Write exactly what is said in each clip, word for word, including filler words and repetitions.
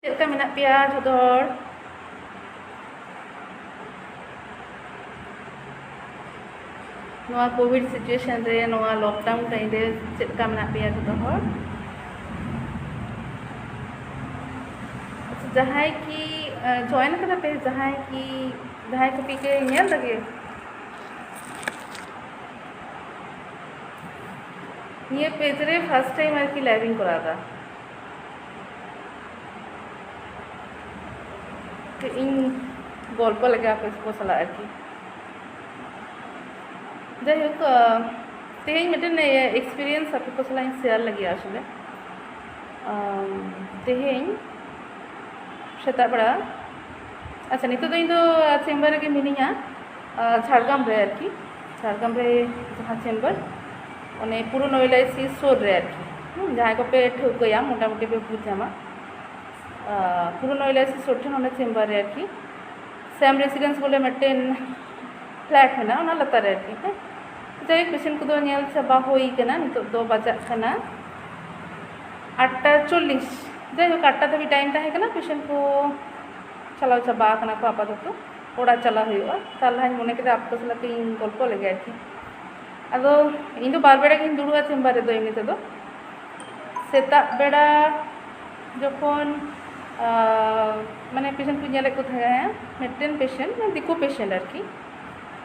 ᱪᱮᱫ ᱞᱮᱠᱟ ᱢᱮᱱᱟᱜ ᱯᱮᱭᱟ ᱡᱷᱚᱛᱚ ᱦᱚᱲ? ᱱᱚᱣᱟ ᱠᱳᱵᱷᱤᱰ ᱥᱤᱪᱩᱭᱮᱥᱚᱱ ᱨᱮ, ᱱᱚᱣᱟ ᱞᱚᱠᱰᱟᱣᱩᱱ ᱴᱟᱭᱤᱢ ᱨᱮ ᱪᱮᱫ ᱞᱮᱠᱟ ᱢᱮᱱᱟᱜ ᱯᱮᱭᱟ ᱡᱷᱚᱛᱚ ᱦᱚᱲ? ᱟᱪᱪᱷᱟ, ᱡᱟᱦᱟᱸᱭ ᱠᱤ ᱡᱚᱭᱮᱱ ᱠᱟᱫᱟ ᱯᱮ, ᱡᱟᱦᱟᱸᱭ ᱠᱤ ᱡᱟᱦᱟᱸᱭ ᱠᱚᱯᱤ ᱠᱮ ᱧᱮᱞ ᱞᱟᱹᱜᱤᱫ, ᱱᱤᱭᱟᱹ ᱯᱮᱡᱽ ᱨᱮ ᱯᱷᱟᱥᱴ ᱴᱟᱭᱤᱢ ᱟᱨᱠᱤ ᱞᱟᱭᱤᱵᱷ ᱤᱧ ᱠᱚᱨᱟᱣ ᱮᱫᱟ᱾ ᱤᱧ ᱜᱚᱞᱯᱚ ᱞᱮᱜᱮ ᱟᱯᱮ ᱠᱚ ᱥᱟᱞᱟᱜ ᱟᱨᱠᱤ᱾ ᱡᱟᱭᱦᱳᱠ, ᱛᱮᱦᱮᱧ ᱢᱤᱫᱴᱮᱱ ᱮᱠᱥᱯᱤᱨᱤᱭᱮᱱᱥ ᱟᱯᱮ ᱠᱚ ᱥᱟᱞᱟᱜ ᱤᱧ ᱥᱮᱭᱟᱨ ᱞᱟᱹᱜᱤᱫ ᱟᱥᱚᱞᱮ᱾ ᱛᱮᱦᱮᱧ ᱥᱮᱛᱟᱜ ᱵᱮᱲᱟ, ᱟᱪᱪᱷᱟ, ᱱᱤᱛᱚᱜ ᱫᱚ ᱤᱧ ᱫᱚ ᱪᱮᱢᱵᱟᱨ ᱨᱮᱜᱮ ᱢᱤᱱᱟᱹᱧᱟ, ᱡᱷᱟᱲᱜᱨᱟᱢ ᱨᱮ ᱟᱨᱠᱤ᱾ ᱡᱷᱟᱲᱜᱨᱟᱢ ᱨᱮ ᱡᱟᱦᱟᱸ ᱪᱮᱢᱵᱟᱨ, ᱚᱱᱮ ᱯᱩᱨᱩᱱ ᱮᱞ ᱟᱭ ᱥᱤ ᱥᱩᱨ ᱨᱮ ᱟᱨᱠᱤ᱾ ᱡᱟᱦᱟᱸᱭ ᱠᱚᱯᱮ ᱴᱷᱟᱹᱣᱠᱟᱹᱭᱟ, ᱢᱚᱴᱟᱢᱩᱴᱤ ᱯᱮ ᱵᱩᱡᱽ ᱧᱟᱢᱟ᱾ ᱯᱩᱨᱩᱱ ᱮᱞ ᱟᱭ ᱥᱤ ᱥᱩᱨ ᱴᱷᱮᱱ ᱚᱱᱟ ᱪᱮᱢᱵᱟᱨ ᱨᱮ ᱟᱨᱠᱤ, ᱥᱮᱢ ᱨᱮᱥᱤᱰᱮᱱᱥ ᱵᱚᱞᱮ ᱢᱤᱫᱴᱮᱱ ᱯᱷᱞᱮᱴ ᱢᱮᱱᱟᱜᱼᱟ, ᱚᱱᱟ ᱞᱟᱛᱟᱨ ᱨᱮ ᱟᱨᱠᱤ᱾ ᱦᱮᱸ, ᱡᱟᱭᱦᱳᱠ, ᱯᱮᱥᱮᱱᱴ ᱠᱚᱫᱚ ᱧᱮᱞ ᱪᱟᱵᱟ ᱦᱩᱭ ᱠᱟᱱᱟ᱾ ᱱᱤᱛᱚᱜ ᱫᱚ ᱵᱟᱡᱟᱜ ᱠᱟᱱᱟ ᱟᱴᱴᱟ ᱪᱚᱞᱞᱤᱥ᱾ ᱡᱟᱭᱦᱳᱠ, ᱟᱴᱴᱟ ᱫᱷᱟᱹᱵᱤᱡ ᱴᱟᱭᱤᱢ ᱛᱟᱦᱮᱸ ᱠᱟᱱᱟ, ᱯᱮᱥᱮᱱᱴ ᱠᱚ ᱪᱟᱞᱟᱣ ᱪᱟᱵᱟ ᱟᱠᱟᱱᱟ ᱠᱚ ᱟᱯᱟᱛᱚᱛᱚ᱾ ᱚᱲᱟᱜ ᱪᱟᱞᱟᱣ ᱦᱩᱭᱩᱜᱼᱟ᱾ ᱛᱟᱦᱚᱞᱮᱧ ᱢᱚᱱᱮ ᱠᱮᱫᱟ ᱟᱯᱮ ᱥᱟᱞᱟᱜ ᱤᱧ ᱜᱚᱞᱯᱚ ᱞᱮᱜᱮ ᱟᱨᱠᱤ᱾ ᱟᱫᱚ ᱤᱧ ᱫᱚ ᱵᱟᱨ ᱵᱮᱲᱟ ᱜᱤᱧ ᱫᱩᱲᱩᱵᱼᱟ ᱪᱮᱢᱵᱟᱨ ᱨᱮᱫᱚ ᱮᱢᱱᱤ ᱛᱮᱫᱚ᱾ ᱥᱮᱛᱟᱜ ᱵᱮᱲᱟ ᱡᱚᱠᱷᱚᱱ ᱢᱟᱱᱮ ᱯᱮᱥᱮᱱᱴ ᱠᱚ ᱧᱮᱞᱮᱫ ᱠᱚ ᱛᱟᱦᱮᱸ, ᱢᱤᱫᱴᱮᱱ ᱯᱮᱥᱮᱱᱴ, ᱫᱤᱠᱩ ᱯᱮᱥᱮᱱᱴ ᱟᱨᱠᱤ᱾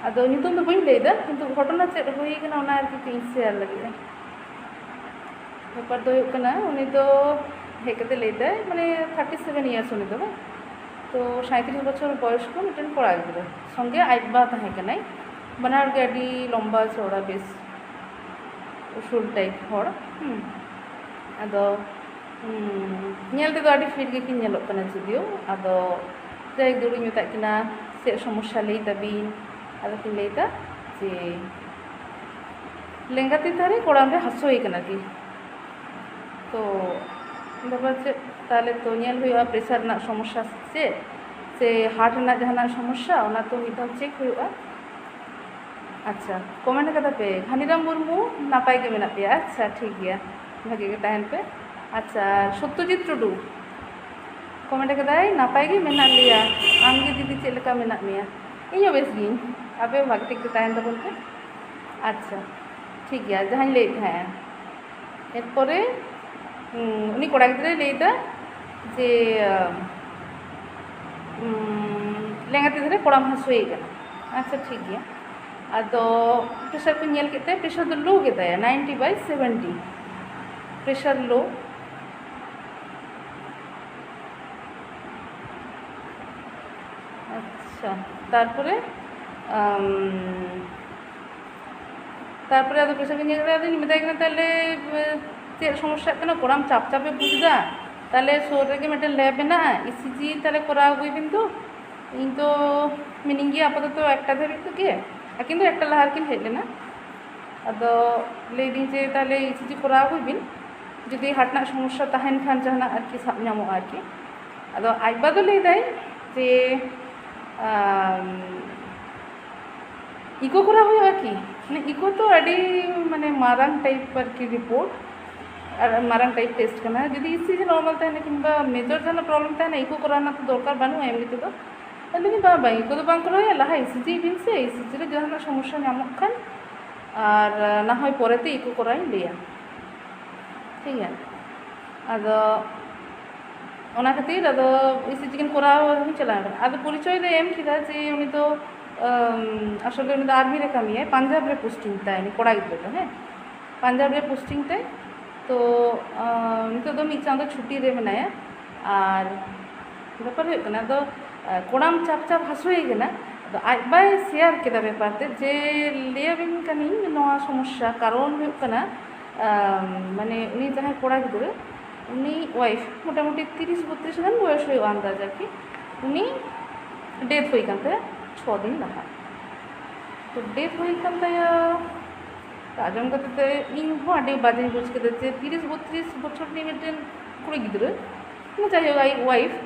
ᱟᱫᱚ ᱧᱩᱛᱩᱢ ᱫᱚ ᱵᱟᱹᱧ ᱞᱟᱹᱭᱫᱟ, ᱠᱤᱱᱛᱩ ᱜᱷᱚᱴᱚᱱᱟ ᱪᱮᱫ ᱦᱩᱭ ᱠᱟᱱᱟ ᱚᱱᱟ ᱟᱨᱠᱤ ᱤᱧ ᱥᱮᱭᱟᱨ ᱞᱟᱹᱜᱤᱫ᱾ ᱵᱮᱯᱟᱨ ᱫᱚ ᱦᱩᱭᱩᱜ ᱠᱟᱱᱟ, ᱩᱱᱤ ᱫᱚ ᱦᱮᱡ ᱠᱟᱛᱮ ᱞᱟᱹᱭ ᱫᱟᱭ, ᱢᱟᱱᱮ ᱛᱷᱟᱨᱴᱤ ᱥᱮᱵᱷᱮᱱ ᱤᱭᱟᱨᱥ ᱩᱱᱤ ᱫᱚ, ᱵᱟᱝ? ᱛᱚ ᱥᱟᱸᱭᱛᱨᱤᱥ ᱵᱚᱪᱷᱚᱨ ᱵᱚᱭᱚᱥ ᱠᱚ ᱢᱤᱫᱴᱮᱱ ᱠᱚᱲᱟ ᱜᱤᱫᱽᱨᱟᱹ ᱥᱚᱸᱜᱮ ᱟᱡ ᱵᱟ ᱛᱟᱦᱮᱸ ᱠᱟᱱᱟᱭ᱾ ᱵᱟᱱᱟᱨ ᱜᱮ ᱟᱹᱰᱤ ᱞᱚᱢᱵᱟ ᱪᱚᱣᱲᱟ, ᱵᱮᱥ ᱩᱥᱩᱞ ᱴᱟᱭᱤᱯ ᱦᱚᱲ᱾ ᱦᱩᱸ᱾ ᱟᱫᱚ ᱦᱩᱸ, ᱧᱮᱞ ᱛᱮᱫᱚ ᱟᱹᱰᱤ ᱯᱷᱤᱴ ᱜᱮᱠᱤᱱ ᱧᱮᱞᱚᱜ ᱠᱟᱱᱟ ᱡᱩᱫᱤᱭᱳ᱾ ᱟᱫᱚ ᱡᱟᱭᱦᱳᱠ, ᱫᱩᱲᱩᱵ ᱢᱮᱛᱟᱜ ᱠᱤᱱᱟ, "ᱪᱮᱫ ᱥᱚᱢᱚᱥᱥᱟ ᱞᱟᱹᱭ ᱛᱟᱵᱤᱱ?" ᱟᱫᱚ ᱠᱤᱱ ᱞᱟᱹᱭ ᱫᱟ ᱡᱮ ᱞᱮᱸᱜᱟ ᱛᱤ ᱫᱷᱟᱨᱮ ᱠᱚᱲᱟᱢ ᱨᱮ ᱦᱟᱹᱥᱩᱭᱮ ᱠᱟᱱᱟ ᱠᱤ᱾ ᱛᱚ ᱵᱟᱵᱟ, ᱪᱮᱫ ᱛᱟᱦᱚᱞᱮ ᱛᱚ ᱧᱮᱞ ᱦᱩᱭᱩᱜᱼᱟ, ᱯᱨᱮᱥᱟᱨ ᱨᱮᱱᱟᱜ ᱥᱚᱢᱚᱥᱥᱟ ᱥᱮ ᱪᱮᱫ, ᱥᱮ ᱦᱟᱨᱴ ᱨᱮᱱᱟᱜ ᱡᱟᱦᱟᱱᱟᱜ ᱥᱚᱢᱚᱥᱥᱟ, ᱚᱱᱟ ᱛᱚ ᱢᱤᱫ ᱫᱷᱟᱣ ᱪᱮᱠ ᱦᱩᱭᱩᱜᱼᱟ᱾ ᱟᱪᱪᱷᱟ, ᱠᱚᱢᱮᱱᱴ ᱠᱟᱫᱟ ᱯᱮ, ᱜᱷᱟᱱᱤᱨᱟᱢ ᱢᱩᱨᱢᱩ, ᱱᱟᱯᱟᱭ ᱜᱮ ᱢᱮᱱᱟᱜ ᱯᱮᱭᱟ᱾ ᱟᱪᱪᱷᱟ, ᱴᱷᱤᱠ ᱜᱮᱭᱟ, ᱵᱷᱟᱜᱮ ᱜᱮ ᱛᱟᱦᱮᱱ ᱯᱮ᱾ ᱟᱪᱪᱷᱟ, ᱥᱚᱛᱛᱚᱡᱤᱛ ᱴᱩᱰᱩ, ᱠᱚᱢᱮᱱᱴ ᱠᱟᱫᱟᱭ, "ᱱᱟᱯᱟᱭ ᱜᱮ ᱢᱮᱱᱟᱜ ᱞᱮᱭᱟ, ᱟᱢ ᱜᱮ ᱫᱤᱫᱤ ᱪᱮᱫ ᱞᱮᱠᱟ ᱢᱮᱱᱟᱜ ᱢᱮᱭᱟ?" ᱤᱧ ᱦᱚᱸ ᱵᱮᱥ ᱜᱤᱧ, ᱟᱯᱮ ᱦᱚᱸ ᱵᱷᱟᱜᱮ ᱴᱷᱤᱠ ᱛᱮ ᱛᱟᱦᱮᱱ ᱛᱟᱵᱚᱱ ᱯᱮ᱾ ᱟᱪᱪᱷᱟ, ᱴᱷᱤᱠ ᱜᱮᱭᱟ, ᱡᱟᱦᱟᱸᱧ ᱞᱟᱹᱭᱮᱫ ᱛᱟᱦᱮᱸᱫ, ᱮᱨᱯᱚᱨᱮ, ᱩᱱᱤ ᱠᱚᱲᱟ ᱜᱤᱫᱽᱨᱟᱹᱭ ᱞᱟᱹᱭᱫᱟ ᱡᱮ, ᱞᱮᱸᱜᱟ ᱛᱤ ᱫᱷᱟᱨᱮ ᱠᱚᱲᱟᱢ ᱦᱟᱹᱥᱩᱭᱮ ᱠᱟᱱᱟ᱾ ᱟᱪᱪᱷᱟ, ᱴᱷᱤᱠ ᱜᱮᱭᱟ᱾ ᱟᱫᱚ ᱯᱨᱮᱥᱟᱨ ᱠᱚ ᱧᱮᱞ ᱠᱮᱫ ᱛᱟᱭᱟ, ᱯᱨᱮᱥᱟᱨ ᱫᱚ ᱞᱳ ᱜᱮᱛᱟᱭᱟ, ninety by seventy ᱯᱨᱮᱥᱟᱨ ᱞᱳ᱾ ᱟᱪᱪᱷᱟ, ᱛᱟᱨᱯᱚᱨᱮ ᱛᱟᱨᱯᱚᱨᱮ ᱟᱫᱚ ᱯᱨᱮᱥᱟᱨ ᱠᱚ ᱧᱮᱞ ᱠᱮᱫᱟ, ᱟᱫᱚᱧ ᱢᱮᱛᱟᱭ ᱠᱟᱱᱟ, "ᱛᱟᱦᱞᱮ ᱪᱮᱫ ᱥᱚᱢᱚᱥᱥᱟᱜ ᱠᱟᱱᱟ, ᱠᱚᱲᱟᱢ ᱪᱟᱯ ᱪᱟᱯᱮ ᱵᱩᱡᱽ ᱮᱫᱟ? ᱛᱟᱦᱞᱮ ᱥᱩᱨ ᱨᱮᱜᱮ ᱢᱤᱫᱴᱮᱱ ᱞᱮᱵᱽ ᱢᱮᱱᱟᱜᱼᱟ, ᱤᱥᱤᱡᱤ ᱛᱟᱦᱞᱮ ᱠᱚᱨᱟᱣ ᱟᱹᱜᱩᱭ ᱵᱤᱱ ᱛᱚ, ᱤᱧ ᱛᱚ ᱢᱤᱱᱟᱹᱧ ᱜᱮᱭᱟ ᱟᱯᱟᱛᱚᱛᱚ ᱮᱠᱴᱟ ᱫᱷᱟᱹᱵᱤᱡ ᱛᱮᱜᱮ, ᱟᱹᱠᱤᱱ ᱫᱚ ᱮᱠᱴᱟ ᱞᱟᱦᱟ ᱨᱮᱠᱤᱱ ᱦᱮᱡ ᱞᱮᱱᱟ᱾ ᱟᱫᱚ ᱞᱟᱹᱭᱫᱟᱹᱧ ᱡᱮ ᱛᱟᱦᱞᱮ ᱤᱥᱤᱡᱤ ᱠᱚᱨᱟᱣ ᱟᱹᱜᱩᱭ ᱵᱤᱱ, ᱡᱩᱫᱤ ᱦᱟᱨᱴ ᱨᱮᱱᱟᱜ ᱥᱚᱢᱚᱥᱥᱟ ᱛᱟᱦᱮᱱ ᱠᱷᱟᱱ ᱡᱟᱦᱟᱱᱟᱜ ᱟᱨᱠᱤ ᱥᱟᱵ ᱧᱟᱢᱚᱜᱼᱟ ᱟᱨᱠᱤ, ᱟᱫᱚ ᱟᱡ ᱵᱟ ᱫᱚ ᱞᱟᱹᱭᱫᱟᱭ ᱡᱮ ᱤᱠᱳ ᱠᱚᱨᱟᱣ ᱦᱩᱭᱩᱜᱼᱟ ᱠᱤ? ᱢᱟᱱᱮ ᱤᱠᱳ ᱛᱚ ᱟᱹᱰᱤ ᱢᱟᱱᱮ ᱢᱟᱨᱟᱝ ᱴᱟᱭᱤᱯ ᱟᱨᱠᱤ ᱨᱤᱯᱳᱨᱴ, ᱟᱨ ᱢᱟᱨᱟᱝ ᱴᱟᱭᱤᱯ ᱴᱮᱥᱴ ᱠᱟᱱᱟ᱾ ᱡᱩᱫᱤ ᱤᱥᱤᱡᱤ ᱱᱚᱨᱢᱟᱞ ᱛᱟᱦᱮᱱᱟ ᱠᱤᱝᱵᱟ ᱢᱮᱡᱚᱨ ᱡᱟᱦᱟᱱᱟᱜ ᱯᱨᱚᱵᱞᱮᱢ ᱛᱟᱦᱮᱱᱟ, ᱤᱠᱳ ᱠᱚᱨᱟᱣ ᱨᱮᱱᱟᱜ ᱛᱚ ᱫᱚᱨᱠᱟᱨ ᱵᱟᱹᱱᱩᱜᱼᱟ ᱮᱢᱱᱤ ᱛᱮᱫᱚ᱾ ᱟᱫᱚ ᱞᱟᱹᱭᱫᱟᱹᱧ, "ᱵᱟᱝ ᱵᱟᱝ, ᱤᱠᱳ ᱫᱚ ᱵᱟᱝ ᱠᱚᱨᱟᱣ ᱦᱩᱭᱩᱜᱼᱟ, ᱞᱟᱦᱟ ᱤᱥᱤᱡᱤ ᱵᱤᱱ ᱥᱮ, ᱤᱥᱤᱡᱤ ᱨᱮ ᱡᱟᱦᱟᱱᱟᱜ ᱥᱚᱢᱚᱥᱥᱟ ᱧᱟᱢᱚᱜ ᱠᱷᱟᱱ ᱟᱨ ᱱᱟ ᱦᱚᱭ ᱯᱚᱨᱮᱛᱮ ᱤᱠᱳ ᱠᱚᱨᱟᱣ ᱤᱧ ᱞᱟᱹᱭᱟ, ᱴᱷᱤᱠ ᱜᱮᱭᱟ?" ᱟᱫᱚ ᱚᱱᱟ ᱠᱷᱟᱹᱛᱤᱨ ᱟᱫᱚ ᱤᱥᱤᱡᱤ ᱠᱤᱱ ᱠᱚᱨᱟᱣ ᱪᱟᱞᱟᱣ ᱮᱱᱟ᱾ ᱟᱫᱚ ᱯᱚᱨᱤᱪᱚᱭ ᱫᱚᱭ ᱮᱢ ᱠᱮᱫᱟ ᱡᱮ ᱩᱱᱤ ᱫᱚ ᱟᱥᱚᱞᱮ ᱩᱱᱤ ᱫᱚ ᱟᱨᱢᱤ ᱨᱮ ᱠᱟᱹᱢᱤᱭᱟᱭ, ᱯᱟᱧᱡᱟᱵᱽ ᱨᱮ ᱯᱳᱥᱴᱤᱝ ᱛᱟᱭ, ᱩᱱᱤ ᱠᱚᱲᱟ ᱜᱤᱫᱽᱨᱟᱹ ᱫᱚ, ᱦᱮᱸ, ᱯᱟᱧᱡᱟᱵᱽ ᱨᱮ ᱯᱳᱥᱴᱤᱝ ᱛᱟᱭ᱾ ᱛᱚ ᱱᱤᱛᱚᱜ ᱫᱚ ᱢᱤᱫ ᱪᱟᱸᱫᱚ ᱪᱷᱩᱴᱤ ᱨᱮ ᱢᱮᱱᱟᱭᱟ᱾ ᱟᱨ ᱵᱮᱯᱟᱨ ᱦᱩᱭᱩᱜ ᱠᱟᱱᱟ, ᱟᱫᱚ ᱠᱚᱲᱟᱢ ᱪᱟᱯ ᱪᱟᱯ ᱦᱟᱹᱥᱩᱭᱮ ᱠᱟᱱᱟ᱾ ᱟᱫᱚ ᱟᱡ ᱵᱟᱭ ᱥᱮᱭᱟᱨ ᱠᱮᱫᱟ ᱵᱮᱯᱟᱨ ᱛᱮ ᱡᱮ, "ᱞᱟᱹᱭᱟᱵᱤᱱ ᱠᱟᱹᱱᱟᱹᱧ ᱱᱚᱣᱟ ᱥᱚᱢᱚᱥᱥᱟ, ᱠᱟᱨᱚᱱ ᱦᱩᱭᱩᱜ ᱠᱟᱱᱟ ᱢᱟᱱᱮ ᱩᱱᱤ ᱡᱟᱦᱟᱸᱭ ᱠᱚᱲᱟ ᱜᱤᱫᱽᱨᱟᱹ, ᱩᱱᱤ ᱣᱟᱭᱤᱯᱷ ᱢᱚᱴᱟᱢᱩᱴᱤ ᱛᱤᱨᱤᱥ ᱵᱚᱛᱨᱤᱥ ᱜᱟᱱ ᱵᱚᱭᱚᱥ ᱦᱩᱭᱩᱜᱼᱟ ᱟᱱᱫᱟᱡ ᱟᱨᱠᱤ, ᱩᱱᱤ ᱰᱮᱛᱷ ᱦᱩᱭ ᱠᱟᱱ ᱛᱟᱭᱟ ᱪᱷᱚ ᱫᱤᱱ ᱞᱟᱦᱟ᱾ ᱛᱚ ᱰᱮᱛᱷ ᱦᱩᱭ ᱠᱟᱱ ᱛᱟᱭᱟ, ᱟᱸᱡᱚᱢ ᱠᱟᱛᱮ ᱛᱮ ᱤᱧ ᱦᱚᱸ ᱟᱹᱰᱤ ᱵᱟᱡᱮᱧ ᱵᱩᱡᱽ ᱠᱮᱫᱟ ᱡᱮ ᱛᱤᱨᱤᱥ ᱵᱚᱛᱨᱤᱥ ᱵᱚᱪᱷᱚᱨ ᱨᱤᱱᱤᱡ ᱢᱤᱫᱴᱮᱱ ᱠᱩᱲᱤ ᱜᱤᱫᱽᱨᱟᱹ, ᱡᱟᱭᱦᱳᱠ ᱟᱡ ᱣᱟᱭᱤᱯᱷ,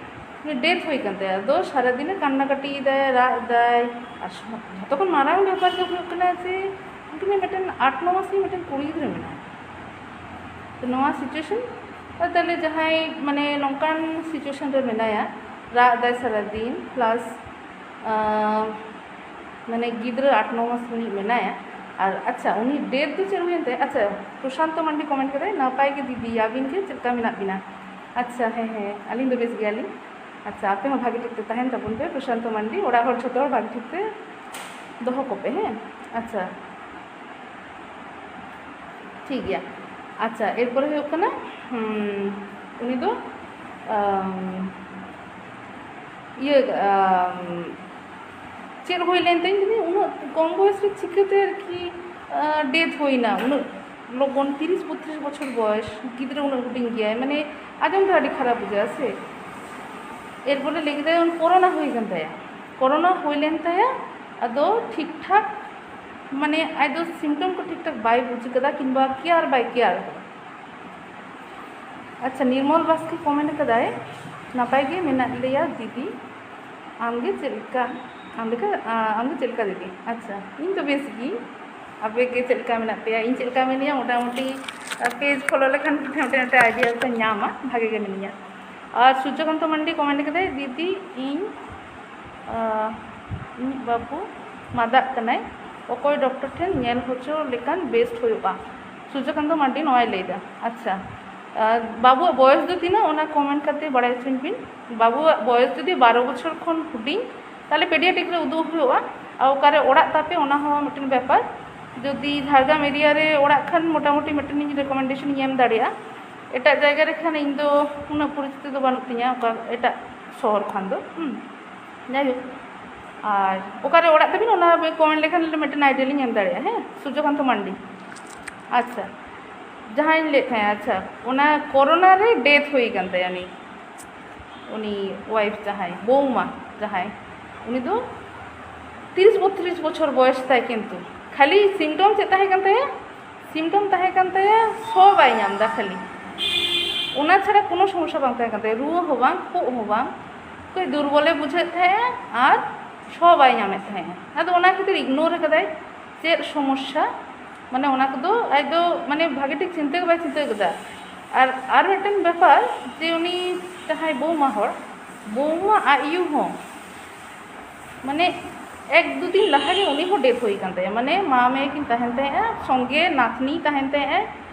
ᱩᱱᱤ ᱰᱮᱛᱷ ᱦᱩᱭ ᱠᱟᱱ ᱛᱟᱭᱟ᱾ ᱟᱫᱚ ᱥᱟᱨᱟᱫᱤᱱᱮ ᱠᱟᱱᱱᱟᱠᱟᱴᱤᱭᱮᱫᱟᱭ, ᱨᱟᱜ ᱮᱫᱟᱭ, ᱟᱨ ᱡᱷᱚᱛᱚ ᱠᱷᱚᱱ ᱢᱟᱨᱟᱝ ᱵᱮᱯᱟᱨ ᱫᱚ ᱦᱩᱭᱩᱜ ᱠᱟᱱᱟ ᱡᱮ ᱩᱱᱠᱤᱱ ᱢᱤᱫᱴᱮᱱ ᱟᱴ ᱱᱚ ᱢᱟᱥ ᱨᱤᱱᱤᱡ ᱢᱤᱫᱴᱮᱱ ᱠᱩᱲᱤ ᱜᱤᱫᱽᱨᱟᱹ ᱢᱮᱱᱟᱭᱟ᱾ ᱛᱚ ᱱᱚᱣᱟ ᱥᱤᱪᱩᱭᱮᱥᱚᱱ ᱛᱟᱦᱞᱮ ᱡᱟᱦᱟᱸᱭ ᱢᱟᱱᱮ ᱱᱚᱝᱠᱟᱱ situation ᱨᱮ ᱢᱮᱱᱟᱭᱟ, ᱨᱟᱜ ᱫᱟᱭ ᱥᱟᱨᱟᱫᱤᱱ, plus ᱢᱟᱱᱮ ᱜᱤᱫᱽᱨᱟᱹ ᱟᱴ ᱱᱚ ᱢᱟᱥ ᱨᱤᱱᱤᱡ ᱢᱮᱱᱟᱭᱟ, ᱟᱨ ᱟᱪᱪᱷᱟ, ᱩᱱᱤ death ᱫᱚ ᱪᱮᱫ ᱦᱩᱭᱮᱱ ᱛᱟᱭᱟ? ᱟᱪᱪᱷᱟ, ᱯᱨᱚᱥᱟᱱᱛᱚ ᱢᱟᱱᱰᱤ comment ᱠᱮᱫᱟᱭ, "ᱱᱟᱯᱟᱭ ᱜᱮ ᱫᱤᱫᱤ, ᱟᱹᱵᱤᱱ ᱜᱮ ᱪᱮᱫ ᱞᱮᱠᱟ ᱢᱮᱱᱟᱜ ᱵᱤᱱᱟ?" ᱟᱪᱪᱷᱟ, ᱦᱮᱸ ᱦᱮᱸ, ᱟᱹᱞᱤᱧ ᱫᱚ ᱵᱮᱥ ᱜᱮᱭᱟᱞᱤᱧ᱾ ᱟᱪᱪᱷᱟ, ᱟᱯᱮ ᱦᱚᱸ ᱵᱷᱟᱜᱮ ᱴᱷᱤᱠ ᱛᱮ ᱛᱟᱦᱮᱱ ᱛᱟᱵᱚᱱ ᱯᱮ, ᱯᱨᱚᱥᱟᱱᱛᱚ ᱢᱟᱱᱰᱤ ᱚᱲᱟᱜ ᱦᱚᱲ ᱡᱷᱚᱛᱚ ᱦᱚᱲ ᱵᱷᱟᱜᱮ ᱴᱷᱤᱠ ᱛᱮ ᱫᱚᱦᱚ ᱠᱚᱯᱮ, ᱦᱮᱸ? ᱟᱪᱪᱷᱟ, ᱴᱷᱤᱠ ᱜᱮᱭᱟ᱾ ᱟᱪᱪᱷᱟ, ᱮᱨᱯᱚᱨᱮ ᱦᱩᱭᱩᱜ ᱠᱟᱱᱟ, ᱦᱩᱸ, ᱩᱱᱤ ᱫᱚ, ᱟᱢ, ᱤᱭᱟᱹ, ᱟᱢ, ᱪᱮᱫ ᱦᱩᱭ ᱞᱮᱱ ᱛᱟᱭᱟ ᱡᱟᱹᱱᱤ, ᱩᱱᱟᱹᱜ ᱠᱚᱢ ᱵᱚᱭᱮᱥ ᱨᱮ ᱪᱤᱠᱟᱹᱛᱮ ᱟᱨᱠᱤ, ᱟᱸ, death ᱦᱩᱭᱱᱟ ᱩᱱᱟᱹᱜ ᱞᱚᱜᱚᱱ, ᱛᱤᱨᱤᱥ ᱵᱚᱛᱨᱤᱥ ᱵᱚᱪᱷᱚᱨ ᱵᱚᱭᱮᱥ, ᱜᱤᱫᱽᱨᱟᱹ ᱩᱱᱟᱹᱜ ᱦᱩᱰᱤᱧ ᱜᱮᱭᱟᱭ, ᱢᱟᱱᱮ ᱟᱸᱡᱚᱢ ᱛᱮ ᱟᱹᱰᱤ ᱠᱷᱟᱨᱟᱯ ᱵᱩᱡᱷᱟᱹᱜᱼᱟ ᱥᱮ᱾ ᱮᱨᱯᱚᱨᱮ ᱞᱟᱹᱭ ᱠᱮᱫᱟᱭ, ᱠᱳᱨᱳᱱᱟ ᱦᱩᱭ ᱠᱟᱱ ᱛᱟᱭᱟ, ᱠᱳᱨᱳᱱᱟ ᱦᱩᱭ ᱞᱮᱱ ᱛᱟᱭᱟ, ᱟᱫᱚ ᱴᱷᱤᱠ ᱴᱷᱟᱠ, ᱢᱟᱱᱮ ᱟᱡ ᱫᱚ symptom ᱠᱚ ᱴᱷᱤᱠ ᱴᱷᱟᱠ ᱵᱟᱭ ᱵᱩᱡᱽ ᱠᱟᱫᱟ ᱠᱤᱝᱵᱟ care ᱵᱟᱭ care ᱠᱟᱫᱟ᱾ ᱟᱪᱪᱷᱟ, ᱱᱤᱨᱢᱚᱞ ᱵᱟᱥᱠᱮ comment ᱠᱟᱫᱟᱭ, "ᱱᱟᱯᱟᱭ ᱜᱮ ᱢᱮᱱᱟᱜ ᱞᱮᱭᱟ ᱫᱤᱫᱤ, ᱟᱢᱜᱮ ᱪᱮᱫ ᱞᱮᱠᱟ, ᱟᱢ ᱞᱮᱠᱟ, ᱟᱢᱜᱮ ᱪᱮᱫ ᱞᱮᱠᱟ ᱫᱤᱫᱤ?" ᱟᱪᱪᱷᱟ, ᱤᱧ ᱫᱚ ᱵᱮᱥ ᱜᱮ, ᱟᱯᱮ ᱜᱮ ᱪᱮᱫ ᱞᱮᱠᱟ ᱢᱮᱱᱟᱜ ᱯᱮᱭᱟ? ᱤᱧ ᱪᱮᱫ ᱞᱮᱠᱟ ᱢᱮᱱᱟᱹᱧᱟ, ᱢᱚᱴᱟᱢᱩᱴᱤ page follow ᱞᱮᱠᱷᱟᱱ ᱢᱤᱫᱴᱮᱱ idea ᱯᱮ ᱧᱟᱢᱟ, ᱵᱷᱟᱜᱮ ᱜᱮ ᱢᱤᱱᱟᱹᱧᱟ᱾ ᱟᱨ ᱥᱩᱨᱡᱚᱠᱟᱱᱛᱚ ᱢᱟᱱᱰᱤ comment ᱠᱟᱫᱟᱭ, "ᱫᱤᱫᱤ, ᱤᱧ, ᱟᱸ, ᱤᱧᱤᱡ ᱵᱟᱹᱵᱩ ᱢᱟᱫᱟᱜ ᱠᱟᱱᱟᱭ, ᱚᱠᱚᱭ ᱰᱚᱠᱴᱚᱨ ᱴᱷᱮᱱ ᱧᱮᱞ ᱦᱚᱪᱚ ᱞᱮᱠᱷᱟᱱ best ᱦᱩᱭᱩᱜᱼᱟ?" ᱥᱩᱨᱡᱚᱠᱟᱱᱛᱚ ᱢᱟᱱᱰᱤ ᱱᱚᱣᱟᱭ ᱞᱟᱹᱭᱫᱟ᱾ ᱟᱪᱪᱷᱟ, ᱟᱨ ᱵᱟᱹᱵᱩᱣᱟᱜ ᱵᱚᱭᱚᱥ ᱫᱚ ᱛᱤᱱᱟᱹᱜ, ᱚᱱᱟ comment ᱠᱟᱛᱮ ᱵᱟᱲᱟᱭ ᱦᱚᱪᱚᱧ ᱵᱤᱱ᱾ ᱵᱟᱹᱵᱩᱣᱟᱜ ᱵᱚᱭᱚᱥ ᱡᱩᱫᱤ ᱵᱟᱨᱚ ᱵᱚᱪᱷᱚᱨ ᱠᱷᱚᱱ ᱦᱩᱰᱤᱧ, ᱛᱟᱦᱞᱮ pediatric ᱨᱮ ᱩᱫᱩᱜ ᱦᱩᱭᱩᱜᱼᱟ᱾ ᱟᱨ ᱚᱠᱟᱨᱮ ᱚᱲᱟᱜ ᱛᱟᱯᱮ, ᱚᱱᱟ ᱦᱚᱸ ᱢᱤᱫᱴᱮᱱ ᱵᱮᱯᱟᱨ᱾ ᱡᱩᱫᱤ ᱡᱷᱟᱲᱜᱨᱟᱢ area ᱨᱮ ᱚᱲᱟᱜ ᱠᱷᱟᱱ, ᱢᱚᱴᱟᱢᱩᱴᱤ ᱢᱤᱫᱴᱮᱱ ᱤᱧ recommendation ᱤᱧ ᱮᱢ ᱫᱟᱲᱮᱭᱟᱜᱼᱟ᱾ ᱮᱴᱟᱜ ᱡᱟᱭᱜᱟ ᱨᱮ ᱠᱷᱟᱱ ᱤᱧ ᱫᱚ ᱩᱱᱟᱹᱜ ᱯᱚᱨᱤᱪᱤᱛᱤ ᱫᱚ ᱵᱟᱹᱱᱩᱜ ᱛᱤᱧᱟᱹ, ᱚᱠᱟ ᱮᱴᱟᱜ ᱥᱚᱦᱚᱨ ᱠᱷᱟᱱ ᱫᱚ, ᱦᱩᱸ᱾ ᱡᱟᱭᱦᱳᱠ, ᱟᱨ ᱚᱠᱟᱨᱮ ᱚᱲᱟᱜ ᱛᱟᱹᱵᱤᱱ, ᱚᱱᱟ comment ᱞᱮᱠᱷᱟᱱ ᱢᱤᱫᱴᱮᱱ idea ᱞᱤᱧ ᱮᱢ ᱫᱟᱲᱮᱭᱟᱜᱼᱟ, ᱦᱮᱸ, ᱥᱩᱨᱡᱚᱠᱟᱱᱛᱚ ᱢᱟᱱᱰᱤ᱾ ᱟᱪᱪᱷᱟ, ᱡᱟᱦᱟᱸᱧ ᱞᱟᱹᱭᱮᱫ ᱛᱟᱦᱮᱸᱫ, ᱟᱪᱪᱷᱟ, ᱚᱱᱟ ᱠᱳᱨᱳᱱᱟ ᱨᱮ death ᱦᱩᱭ ᱠᱟᱱ ᱛᱟᱭᱟ ᱩᱱᱤ, ᱩᱱᱤ wife ᱡᱟᱦᱟᱸᱭ, ᱵᱳᱣᱢᱟ ᱡᱟᱦᱟᱸᱭ, ᱩᱱᱤ ᱫᱚ ᱛᱤᱨᱤᱥ ᱵᱚᱛᱨᱤᱥ ᱵᱚᱪᱷᱚᱨ ᱵᱚᱭᱮᱥ ᱛᱟᱭ, ᱠᱤᱱᱛᱩ ᱠᱷᱟᱹᱞᱤ symptom ᱪᱮᱫ ᱛᱟᱦᱮᱸ ᱠᱟᱱ ᱛᱟᱭᱟ? Symptom ᱛᱟᱦᱮᱸ ᱠᱟᱱ ᱛᱟᱭᱟ ᱥᱚ ᱵᱟᱭ ᱧᱟᱢ ᱮᱫᱟ ᱠᱷᱟᱹᱞᱤ, ᱚᱱᱟ ᱪᱷᱟᱲᱟ ᱠᱳᱱᱳ ᱥᱚᱢᱚᱥᱥᱟ ᱵᱟᱝ ᱛᱟᱦᱮᱸ ᱠᱟᱱ ᱛᱟᱭᱟ, ᱨᱩᱣᱟᱹ ᱦᱚᱸ ᱵᱟᱝ, ᱠᱷᱩᱜ ᱦᱚᱸ ᱵᱟᱝ, ᱠᱟᱹᱡ ᱫᱩᱨᱵᱚᱞᱮ ᱵᱩᱡᱷᱟᱹᱣᱮᱫ ᱛᱟᱦᱮᱸᱜᱼᱟ ᱟᱨ ᱥᱚ ᱵᱟᱭ ᱧᱟᱢᱮᱫ ᱛᱟᱦᱮᱸᱜᱼᱟ᱾ ᱟᱫᱚ ᱚᱱᱟ ᱠᱷᱟᱹᱛᱤᱨ ignore ᱠᱟᱫᱟᱭ᱾ ᱪᱮᱫ ᱥᱚᱢᱚᱥᱥᱟ? ᱢᱟᱱᱮ ᱚᱱᱟ ᱠᱚᱫᱚ ᱟᱡ ᱫᱚ ᱢᱟᱱᱮ ᱵᱷᱟᱜᱮ ᱴᱷᱤᱠ ᱪᱤᱱᱛᱟᱹ ᱜᱮ ᱵᱟᱭ ᱪᱤᱱᱛᱟᱹ ᱠᱟᱫᱟ᱾ ᱟᱨ ᱟᱨ ᱢᱤᱫᱴᱮᱱ ᱵᱮᱯᱟᱨ, ᱡᱮ ᱩᱱᱤ ᱡᱟᱦᱟᱸᱭ ᱵᱳᱢᱟ ᱦᱚᱲ, ᱵᱳᱢᱟ ᱟᱡ ᱭᱩ ᱦᱚᱸ ᱢᱟᱱᱮ ᱮᱠ ᱫᱩ ᱫᱤᱱ ᱞᱟᱦᱟ ᱜᱮ ᱩᱱᱤ ᱦᱚᱸ ᱰᱮᱛᱷ ᱦᱩᱭ ᱟᱠᱟᱱ ᱛᱟᱭᱟ᱾ ᱢᱟᱱᱮ ᱢᱟ ᱢᱮ ᱠᱤᱱ ᱛᱟᱦᱮᱱ ᱛᱟᱦᱮᱸᱜᱼᱟ, ᱥᱚᱸᱜᱮ ᱱᱟᱛᱱᱤ ᱛᱟᱦᱮᱱ ᱛᱟᱦᱮᱸᱜᱼᱟ᱾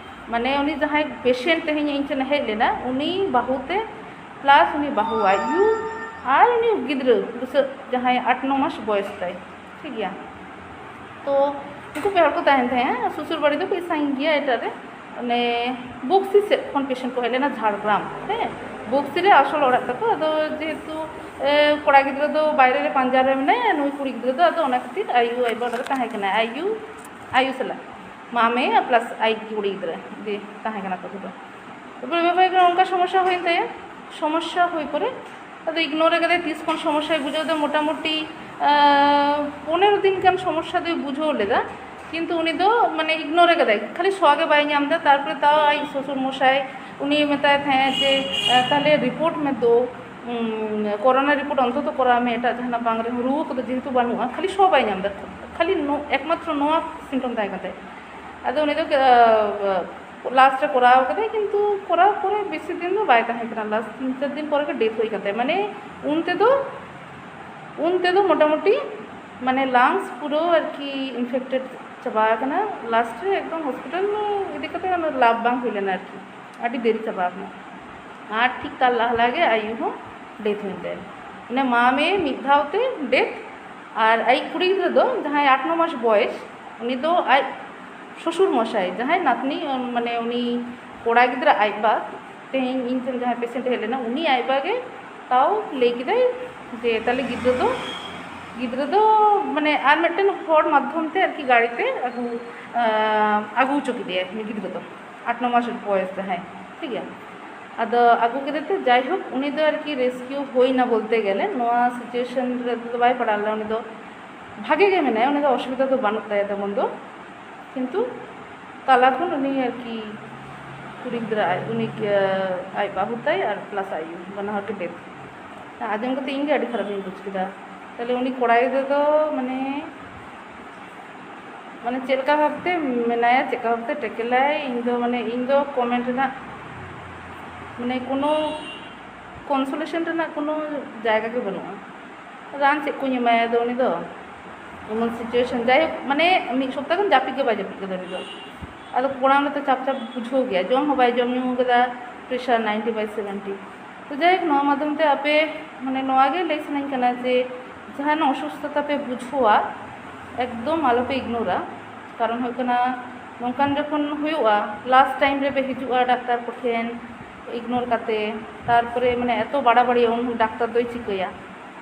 ᱢᱟᱱᱮ ᱩᱱᱤ ᱡᱟᱦᱟᱸᱭ ᱯᱮᱥᱮᱱᱴ ᱛᱮᱦᱮᱧ ᱤᱧ ᱴᱷᱮᱱ ᱦᱮᱡ ᱞᱮᱱᱟ, ᱩᱱᱤ ᱵᱟᱹᱦᱩ ᱛᱮ ᱯᱞᱟᱥ ᱩᱱᱤ ᱵᱟᱹᱦᱩ ᱟᱡ ᱭᱩ ᱟᱨ ᱩᱱᱤ ᱜᱤᱫᱽᱨᱟᱹ ᱵᱩᱥᱟᱹᱜ ᱡᱟᱦᱟᱸᱭ ᱟᱴ ᱱᱚ ᱢᱟᱥ ᱵᱚᱭᱮᱥ ᱛᱟᱭ, ᱴᱷᱤᱠ ᱜᱮᱭᱟ᱾ ᱛᱚ ᱩᱱᱠᱩ ᱯᱮ ᱦᱚᱲ ᱠᱚ ᱛᱟᱦᱮᱱ ᱛᱟᱦᱮᱸᱜᱼᱟ᱾ ᱥᱩᱥᱩᱨ ᱵᱟᱲᱤ ᱫᱚ ᱠᱟᱹᱡ ᱥᱟᱺᱜᱤᱧ ᱜᱮᱭᱟ ᱮᱴᱟᱜ ᱨᱮ, ᱚᱱᱮ ᱵᱚᱠᱥᱤ ᱥᱮᱫ ᱠᱷᱚᱱ ᱯᱮᱥᱮᱱᱴ ᱠᱚ ᱦᱮᱡ ᱞᱮᱱᱟ ᱡᱷᱟᱲᱜᱨᱟᱢ, ᱦᱮᱸ, ᱵᱚᱠᱥᱤ ᱨᱮ ᱟᱥᱚᱞ ᱚᱲᱟᱜ ᱛᱟᱠᱚ᱾ ᱟᱫᱚ ᱡᱮᱦᱮᱛᱩ ᱮ, ᱠᱚᱲᱟ ᱜᱤᱫᱽᱨᱟᱹ ᱫᱚ ᱵᱟᱭᱨᱮ ᱨᱮ ᱯᱟᱧᱡᱟᱵᱽ ᱨᱮ ᱢᱮᱱᱟᱭᱟ, ᱱᱩᱭ ᱠᱩᱲᱤ ᱜᱤᱫᱽᱨᱟᱹ ᱫᱚ ᱟᱫᱚ ᱚᱱᱟ ᱠᱷᱟᱹᱛᱤᱨ ᱟᱭᱩ ᱟᱡ ᱵᱟᱵᱟ ᱚᱲᱟᱜ ᱨᱮ ᱛᱟᱦᱮᱸ ᱠᱟᱱᱟᱭ, ᱟᱭᱩ ᱟᱭᱩ ᱥᱟᱞᱟᱜ ᱢᱟ ᱢᱮ ᱯᱞᱟᱥ ᱟᱡ ᱠᱩᱲᱤ ᱜᱤᱫᱽᱨᱟᱹ ᱡᱮ ᱛᱟᱦᱮᱸ ᱠᱟᱱᱟ ᱠᱚ ᱫᱚ᱾ ᱛᱟᱨᱯᱚᱨᱮ ᱵᱟᱵᱟ ᱚᱱᱠᱟ ᱥᱚᱢᱚᱥᱥᱟ ᱦᱩᱭᱮᱱ ᱛᱟᱭᱟ᱾ ᱥᱚᱢᱚᱥᱥᱟ ᱦᱩᱭ ᱯᱚᱨᱮ ᱟᱫᱚ ᱤᱜᱱᱳᱨ ᱟᱠᱟᱫᱟᱭ᱾ ᱛᱤᱥ ᱠᱷᱚᱱ ᱥᱚᱢᱚᱥᱥᱟᱭ ᱵᱩᱡᱷᱟᱹᱣ ᱮᱫᱟ? ᱢᱚᱴᱟᱢᱩᱴᱤ ᱟᱸ, ᱯᱚᱱᱮᱨᱚ ᱫᱤᱱ ᱜᱟᱱ ᱥᱚᱢᱚᱥᱥᱟ ᱫᱚᱭ ᱵᱩᱡᱷᱟᱹᱣ ᱞᱮᱫᱟ, ᱠᱤᱱᱛᱩ ᱩᱱᱤ ᱫᱚ ᱢᱟᱱᱮ ᱤᱜᱱᱳᱨ ᱟᱠᱟᱫᱟᱭ, ᱠᱷᱟᱹᱞᱤ ᱥᱚᱣᱟ ᱜᱮ ᱵᱟᱭ ᱧᱟᱢ ᱮᱫᱟ᱾ ᱛᱟᱨᱯᱚᱨᱮ ᱛᱟᱣ ᱟᱡ ᱥᱚᱥᱩᱨ ᱢᱚᱥᱟᱭ ᱩᱱᱤ ᱢᱮᱛᱟᱭ ᱛᱟᱦᱮᱸᱫ ᱡᱮ, ᱟᱸ, ᱛᱟᱦᱞᱮ ᱨᱤᱯᱳᱨᱴ ᱢᱮ ᱫᱳ, ᱩᱸ, ᱠᱳᱨᱳᱱᱟ ᱨᱤᱯᱳᱨᱴ ᱚᱱᱛᱚᱛᱚ ᱠᱚᱨᱟᱣ ᱢᱮ, ᱮᱴᱟᱜ ᱡᱟᱦᱟᱱᱟᱜ ᱵᱟᱝ ᱨᱮᱦᱚᱸ, ᱨᱩᱣᱟᱹ ᱠᱚᱫᱚ ᱡᱮᱦᱮᱛᱩ ᱵᱟᱹᱱᱩᱜᱼᱟ, ᱠᱷᱟᱹᱞᱤ ᱥᱚ ᱵᱟᱭ ᱧᱟᱢ ᱮᱫᱟ, ᱠᱷᱟᱹᱞᱤ ᱱᱚ-, ᱮᱠᱢᱟᱛᱨᱚ ᱱᱚᱣᱟ ᱥᱤᱢᱴᱚᱢ ᱛᱟᱦᱮᱸ ᱠᱟᱱ ᱛᱟᱭᱟ᱾ ᱟᱫᱚ ᱩᱱᱤ ᱫᱚ, ᱟᱸ, ᱞᱟᱥᱴ ᱨᱮ ᱠᱚᱨᱟᱣ ᱠᱟᱫᱟᱭ, ᱠᱤᱱᱛᱩ ᱠᱚᱨᱟᱣ ᱯᱚᱨᱮ ᱵᱮᱥᱤ ᱫᱤᱱ ᱫᱚ ᱵᱟᱭ ᱛᱟᱦᱮᱸ ᱠᱟᱱᱟ, ᱞᱟᱥᱴ ᱛᱤᱱ ᱪᱟᱨ ᱫᱤᱱ ᱯᱚᱨᱮ ᱜᱮ ᱰᱮᱛᱷ ᱦᱩᱭ ᱠᱟᱱ ᱛᱟᱭᱟ᱾ ᱢᱟᱱᱮ ᱩᱱ ᱛᱮᱫᱚ, ᱩᱱ ᱛᱮᱫᱚ ᱢᱚᱴᱟᱢᱩᱴᱤ ᱢᱟᱱᱮ ᱞᱟᱝᱥ ᱯᱩᱨᱟᱹ ᱟᱨᱠᱤ ᱤᱱᱯᱷᱮᱠᱴᱮᱰ ᱪᱟᱵᱟ ᱟᱠᱟᱱᱟ᱾ ᱞᱟᱥᱴ ᱨᱮ ᱮᱠᱫᱚᱢ ᱦᱚᱥᱯᱤᱴᱟᱞ ᱤᱫᱤ ᱠᱟᱛᱮ ᱚᱱᱟ ᱞᱟᱵᱷ ᱵᱟᱝ ᱦᱩᱭ ᱞᱮᱱᱟ ᱟᱨᱠᱤ, ᱟᱹᱰᱤ ᱫᱮᱨᱤ ᱪᱟᱵᱟ ᱟᱠᱟᱱᱟ᱾ ᱟᱨ ᱴᱷᱤᱠ ᱛᱟᱨ ᱞᱟᱦᱟ ᱞᱟᱦᱟ ᱜᱮ ᱟᱭᱩ ᱦᱚᱸ ᱰᱮᱛᱷ ᱦᱩᱭᱮᱱ ᱛᱟᱭᱟ᱾ ᱢᱟᱱᱮ ᱢᱟ ᱢᱮ ᱢᱤᱫ ᱫᱷᱟᱣ ᱛᱮ ᱰᱮᱛᱷ, ᱟᱨ ᱟᱡ ᱠᱩᱲᱤ ᱜᱤᱫᱽᱨᱟᱹ ᱫᱚ ᱡᱟᱦᱟᱸᱭ ᱟᱴ ᱱᱚ ᱢᱟᱥ ᱵᱚᱭᱮᱥ, ᱩᱱᱤ ᱫᱚ ᱟᱡ ᱥᱚᱥᱩᱨ ᱢᱚᱥᱟᱭ, ᱡᱟᱦᱟᱸᱭ ᱱᱟᱛᱱᱤ, ᱢᱟᱱᱮ ᱩᱱᱤ ᱠᱚᱲᱟ ᱜᱤᱫᱽᱨᱟᱹ ᱟᱡ ᱵᱟ, ᱛᱮᱦᱮᱧ ᱤᱧ ᱴᱷᱮᱱ ᱡᱟᱦᱟᱸᱭ ᱯᱮᱥᱮᱱᱴ ᱦᱮᱡ ᱞᱮᱱᱟ, ᱩᱱᱤ ᱟᱡ ᱵᱟ ᱜᱮ ᱛᱟᱣ ᱞᱟᱹᱭ ᱠᱮᱫᱟᱭ ᱡᱮ ᱛᱟᱦᱞᱮ ᱜᱤᱫᱽᱨᱟᱹ ᱫᱚ, ᱜᱤᱫᱽᱨᱟᱹ ᱫᱚ ᱢᱟᱱᱮ ᱟᱨ ᱢᱤᱫᱴᱮᱱ ᱦᱚᱲ ᱢᱟᱫᱽᱫᱷᱚᱢ ᱛᱮ ᱟᱨᱠᱤ ᱜᱟᱹᱲᱤ ᱛᱮ ᱟᱹᱜᱩ, ᱟᱸ, ᱟᱹᱜᱩ ᱦᱚᱪᱚ ᱠᱮᱫᱮᱭᱟᱭ ᱩᱱᱤ ᱜᱤᱫᱽᱨᱟᱹ ᱫᱚ, ᱟᱴ ᱱᱚ ᱢᱟᱥ ᱵᱚᱭᱮᱥ ᱡᱟᱦᱟᱸᱭ, ᱴᱷᱤᱠ ᱜᱮᱭᱟ᱾ ᱟᱫᱚ ᱟᱹᱜᱩ ᱠᱮᱫᱮ ᱛᱮ ᱡᱟᱭᱦᱳᱠ ᱩᱱᱤ ᱫᱚ ᱟᱨᱠᱤ ᱨᱮᱥᱠᱤᱭᱩ ᱦᱩᱭᱱᱟ ᱵᱚᱞᱛᱮ ᱜᱮᱞᱮ, ᱱᱚᱣᱟ ᱥᱤᱪᱩᱭᱮᱥᱚᱱ ᱨᱮᱫᱚ ᱵᱟᱭ ᱯᱟᱲᱟᱣ ᱞᱮᱱᱟ᱾ ᱩᱱᱤ ᱫᱚ ᱵᱷᱟᱜᱮ ᱜᱮ ᱢᱮᱱᱟᱭᱟ, ᱩᱱᱤ ᱫᱚ ᱚᱥᱩᱵᱤᱫᱷᱟ ᱫᱚ ᱵᱟᱹᱱᱩᱜ ᱛᱟᱭᱟ ᱛᱮᱢᱚᱱ ᱫᱚ, ᱠᱤᱱᱛᱩ ᱛᱟᱞᱟ ᱠᱷᱚᱱ ᱩᱱᱤ ᱟᱨᱠᱤ ᱠᱩᱲᱤ ᱜᱤᱫᱽᱨᱟᱹ ᱟᱡ, ᱩᱱᱤ, ᱟᱡ ᱵᱟᱹᱦᱩ ᱛᱟᱭ ᱟᱨ ᱯᱞᱟᱥ ᱟᱭᱩ, ᱵᱟᱱᱟ ᱦᱚᱲ ᱜᱮ ᱰᱮᱛᱷ᱾ ᱟᱸᱡᱚᱢ ᱠᱟᱛᱮ ᱤᱧ ᱜᱮ ᱟᱹᱰᱤ ᱠᱷᱟᱨᱟᱯ ᱤᱧ ᱵᱩᱡᱽ ᱠᱮᱫᱟ᱾ ᱛᱟᱦᱞᱮ ᱩᱱᱤ ᱠᱚᱲᱟ ᱜᱤᱫᱽᱨᱟᱹ ᱫᱚ ᱢᱟᱱᱮ, ᱢᱟᱱᱮ ᱪᱮᱫ ᱞᱮᱠᱟ ᱵᱷᱟᱵᱽᱛᱮ ᱢᱮᱱᱟᱭᱟ, ᱪᱮᱫ ᱞᱮᱠᱟ ᱵᱷᱟᱵᱽᱛᱮ ᱴᱮᱠᱮᱞᱟᱭ, ᱤᱧ ᱫᱚ ᱢᱟᱱᱮ, ᱤᱧ ᱫᱚ ᱠᱚᱢᱮᱱᱴ ᱨᱮᱱᱟᱜ ᱢᱟᱱᱮ ᱠᱳᱱᱳ ᱠᱚᱱᱥᱳᱞᱮᱥᱚᱱ ᱨᱮᱱᱟᱜ ᱠᱳᱱᱳ ᱡᱟᱭᱜᱟ ᱜᱮ ᱵᱟᱹᱱᱩᱜᱼᱟ᱾ ᱨᱟᱱ ᱪᱮᱫ ᱠᱚᱧ ᱮᱢᱟᱭᱟ ᱟᱫᱚ ᱩᱱᱤ ᱫᱚ? ᱮᱢᱚᱱ ᱥᱤᱪᱩᱭᱮᱥᱚᱱ, ᱡᱟᱭᱦᱳᱠ, ᱢᱟᱱᱮ ᱢᱤᱫ ᱥᱚᱯᱛᱟ ᱜᱟᱱ ᱡᱟᱹᱯᱤᱫ ᱜᱮ ᱵᱟᱭ ᱡᱟᱹᱯᱤᱫ ᱠᱟᱫᱟ ᱩᱱᱤ ᱫᱚ᱾ ᱟᱫᱚ ᱠᱚᱲᱟ ᱦᱚᱲ ᱛᱚ ᱪᱟᱯ ᱪᱟᱯ ᱵᱩᱡᱷᱟᱹᱣ ᱜᱮᱭᱟ, ᱡᱚᱢ ᱦᱚᱸ ᱵᱟᱭ ᱡᱚᱢ ᱧᱩ ᱠᱟᱫᱟ, ᱯᱨᱮᱥᱟᱨ ninety by seventy᱾ ᱛᱚ ᱡᱟᱭᱦᱳᱠ, ᱱᱚᱣᱟ ᱢᱟᱫᱽᱫᱷᱚᱢ ᱛᱮ ᱟᱯᱮ, ᱢᱟᱱᱮ ᱱᱚᱣᱟ ᱜᱮ ᱞᱟᱹᱭ ᱥᱟᱱᱟᱧ ᱠᱟᱱᱟ ᱡᱮ ᱡᱟᱦᱟᱱᱟᱜ ᱚᱥᱩᱥᱛᱷᱚᱛᱟ ᱯᱮ ᱵᱩᱡᱷᱟᱹᱣᱟ, ᱮᱠᱫᱚᱢ ᱟᱞᱚᱯᱮ ᱤᱜᱱᱳᱨᱟ᱾ ᱠᱟᱨᱚᱱ ᱦᱩᱭᱩᱜ ᱠᱟᱱᱟ, ᱱᱚᱝᱠᱟᱱ ᱡᱚᱠᱷᱚᱱ ᱦᱩᱭᱩᱜᱼᱟ, ᱞᱟᱥᱴ ᱴᱟᱭᱤᱢ ᱨᱮᱯᱮ ᱦᱤᱡᱩᱜᱼᱟ ᱰᱟᱠᱛᱟᱨ ᱠᱚᱴᱷᱮᱱ ᱤᱜᱱᱳᱨ ᱠᱟᱛᱮ, ᱛᱟᱨᱯᱚᱨᱮ ᱢᱟᱱᱮ ᱮᱛᱚ ᱵᱟᱲᱟᱵᱟᱲᱤ, ᱩᱱ ᱰᱟᱠᱛᱟᱨ ᱫᱚᱭ ᱪᱤᱠᱟᱹᱭᱟ?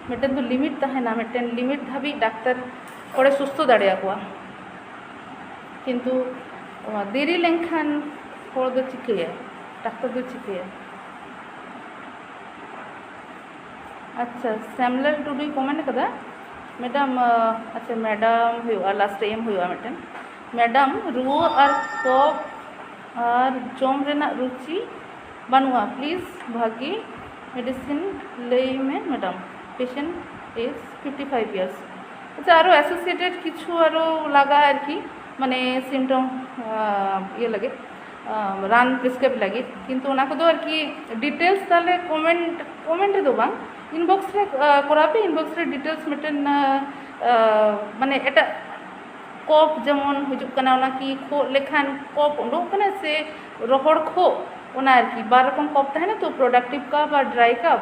ᱢᱤᱫᱴᱮᱱ ᱫᱚ ᱞᱤᱢᱤᱴ ᱛᱟᱦᱮᱱᱟ, ᱢᱤᱫᱴᱮᱱ ᱞᱤᱢᱤᱴ ᱫᱷᱟᱹᱵᱤᱡ ᱰᱟᱠᱛᱟᱨ ᱦᱚᱲᱮ ᱥᱩᱥᱛᱷᱚ ᱫᱟᱲᱮᱭᱟᱠᱚᱣᱟ᱾ ᱠᱤᱱᱛᱩ ᱫᱮᱨᱤ ᱞᱮᱱᱠᱷᱟᱱ ᱦᱚᱲ ᱫᱚ ᱪᱤᱠᱟᱹᱭᱟ, ᱰᱟᱠᱛᱟᱨ ᱫᱚ ᱪᱤᱠᱟᱹᱭᱟ? ᱟᱪᱪᱷᱟ, ᱥᱮᱢᱞᱮᱞ ᱴᱩᱰᱩᱭ ᱠᱚᱢᱮᱱᱴ ᱠᱟᱫᱟ, ᱢᱮᱰᱟᱢ, ᱟᱪᱪᱷᱟ, ᱢᱮᱰᱟᱢ ᱦᱩᱭᱩᱜᱼᱟ, ᱞᱟᱥᱴ ᱨᱮ ᱮᱢ ᱦᱩᱭᱩᱜᱼᱟ ᱢᱤᱫᱴᱮᱱ᱾ ᱢᱮᱰᱟᱢ, ᱨᱩᱣᱟᱹ ᱟᱨ ᱠᱚᱯᱷ ᱟᱨ ᱡᱚᱢ ᱨᱮᱱᱟᱜ ᱨᱩᱪᱤ ᱵᱟᱹᱱᱩᱜᱼᱟ, ᱯᱞᱤᱡᱽ ᱵᱷᱟᱹᱜᱤ ᱢᱮᱰᱤᱥᱤᱱ ᱞᱟᱹᱭ ᱢᱮ madam, patient age fifty five years᱾ ᱟᱪᱪᱷᱟ, ᱟᱨᱚ ᱮᱥᱳᱥᱤᱭᱮᱴᱮᱰ ᱠᱤᱪᱷᱩ ᱟᱨᱚ ᱞᱟᱜᱟᱜᱼᱟ ᱟᱨᱠᱤ, ᱢᱟᱱᱮ ᱥᱤᱢᱴᱚᱢ ᱤᱭᱟᱹ ᱞᱟᱹᱜᱤᱫ, ᱨᱟᱱ ᱯᱨᱮᱥᱠᱨᱟᱭᱤᱵ ᱞᱟᱹᱜᱤᱫ, ᱠᱤᱱᱛᱩ ᱚᱱᱟ ᱠᱚᱫᱚ ᱟᱨᱠᱤ ᱰᱤᱴᱮᱞᱥ ᱛᱟᱦᱞᱮ ᱠᱚᱢᱮᱱᱴ, ᱠᱚᱢᱮᱱᱴ ᱨᱮᱫᱚ ᱵᱟᱝ, ᱤᱱᱵᱚᱠᱥ ᱨᱮ ᱠᱚᱨᱟᱣ ᱯᱮ, ᱤᱱᱵᱚᱠᱥ ᱨᱮ ᱰᱤᱴᱮᱞᱥ ᱢᱤᱫᱴᱮᱱ ᱢᱟᱱᱮ ᱮᱴᱟᱜ ᱠᱚᱯᱷ ᱡᱮᱢᱚᱱ ᱦᱤᱡᱩᱜ ᱠᱟᱱᱟ, ᱚᱱᱟ ᱠᱤ ᱠᱷᱳᱜ ᱞᱮᱠᱷᱟᱱ ᱠᱚᱯᱷ ᱩᱰᱩᱠ ᱠᱟᱱᱟ ᱥᱮ ᱨᱚᱦᱚᱲ ᱠᱷᱳᱜ? ᱚᱱᱟ ᱟᱨᱠᱤ ᱵᱟᱨ ᱨᱚᱠᱚᱢ ᱠᱚᱯᱷ ᱛᱟᱦᱮᱱᱟ ᱛᱚ, ᱯᱨᱚᱰᱟᱠᱴᱤᱵᱷ ᱠᱟᱯᱷ ᱟᱨ ᱰᱨᱟᱭ ᱠᱟᱯᱷ᱾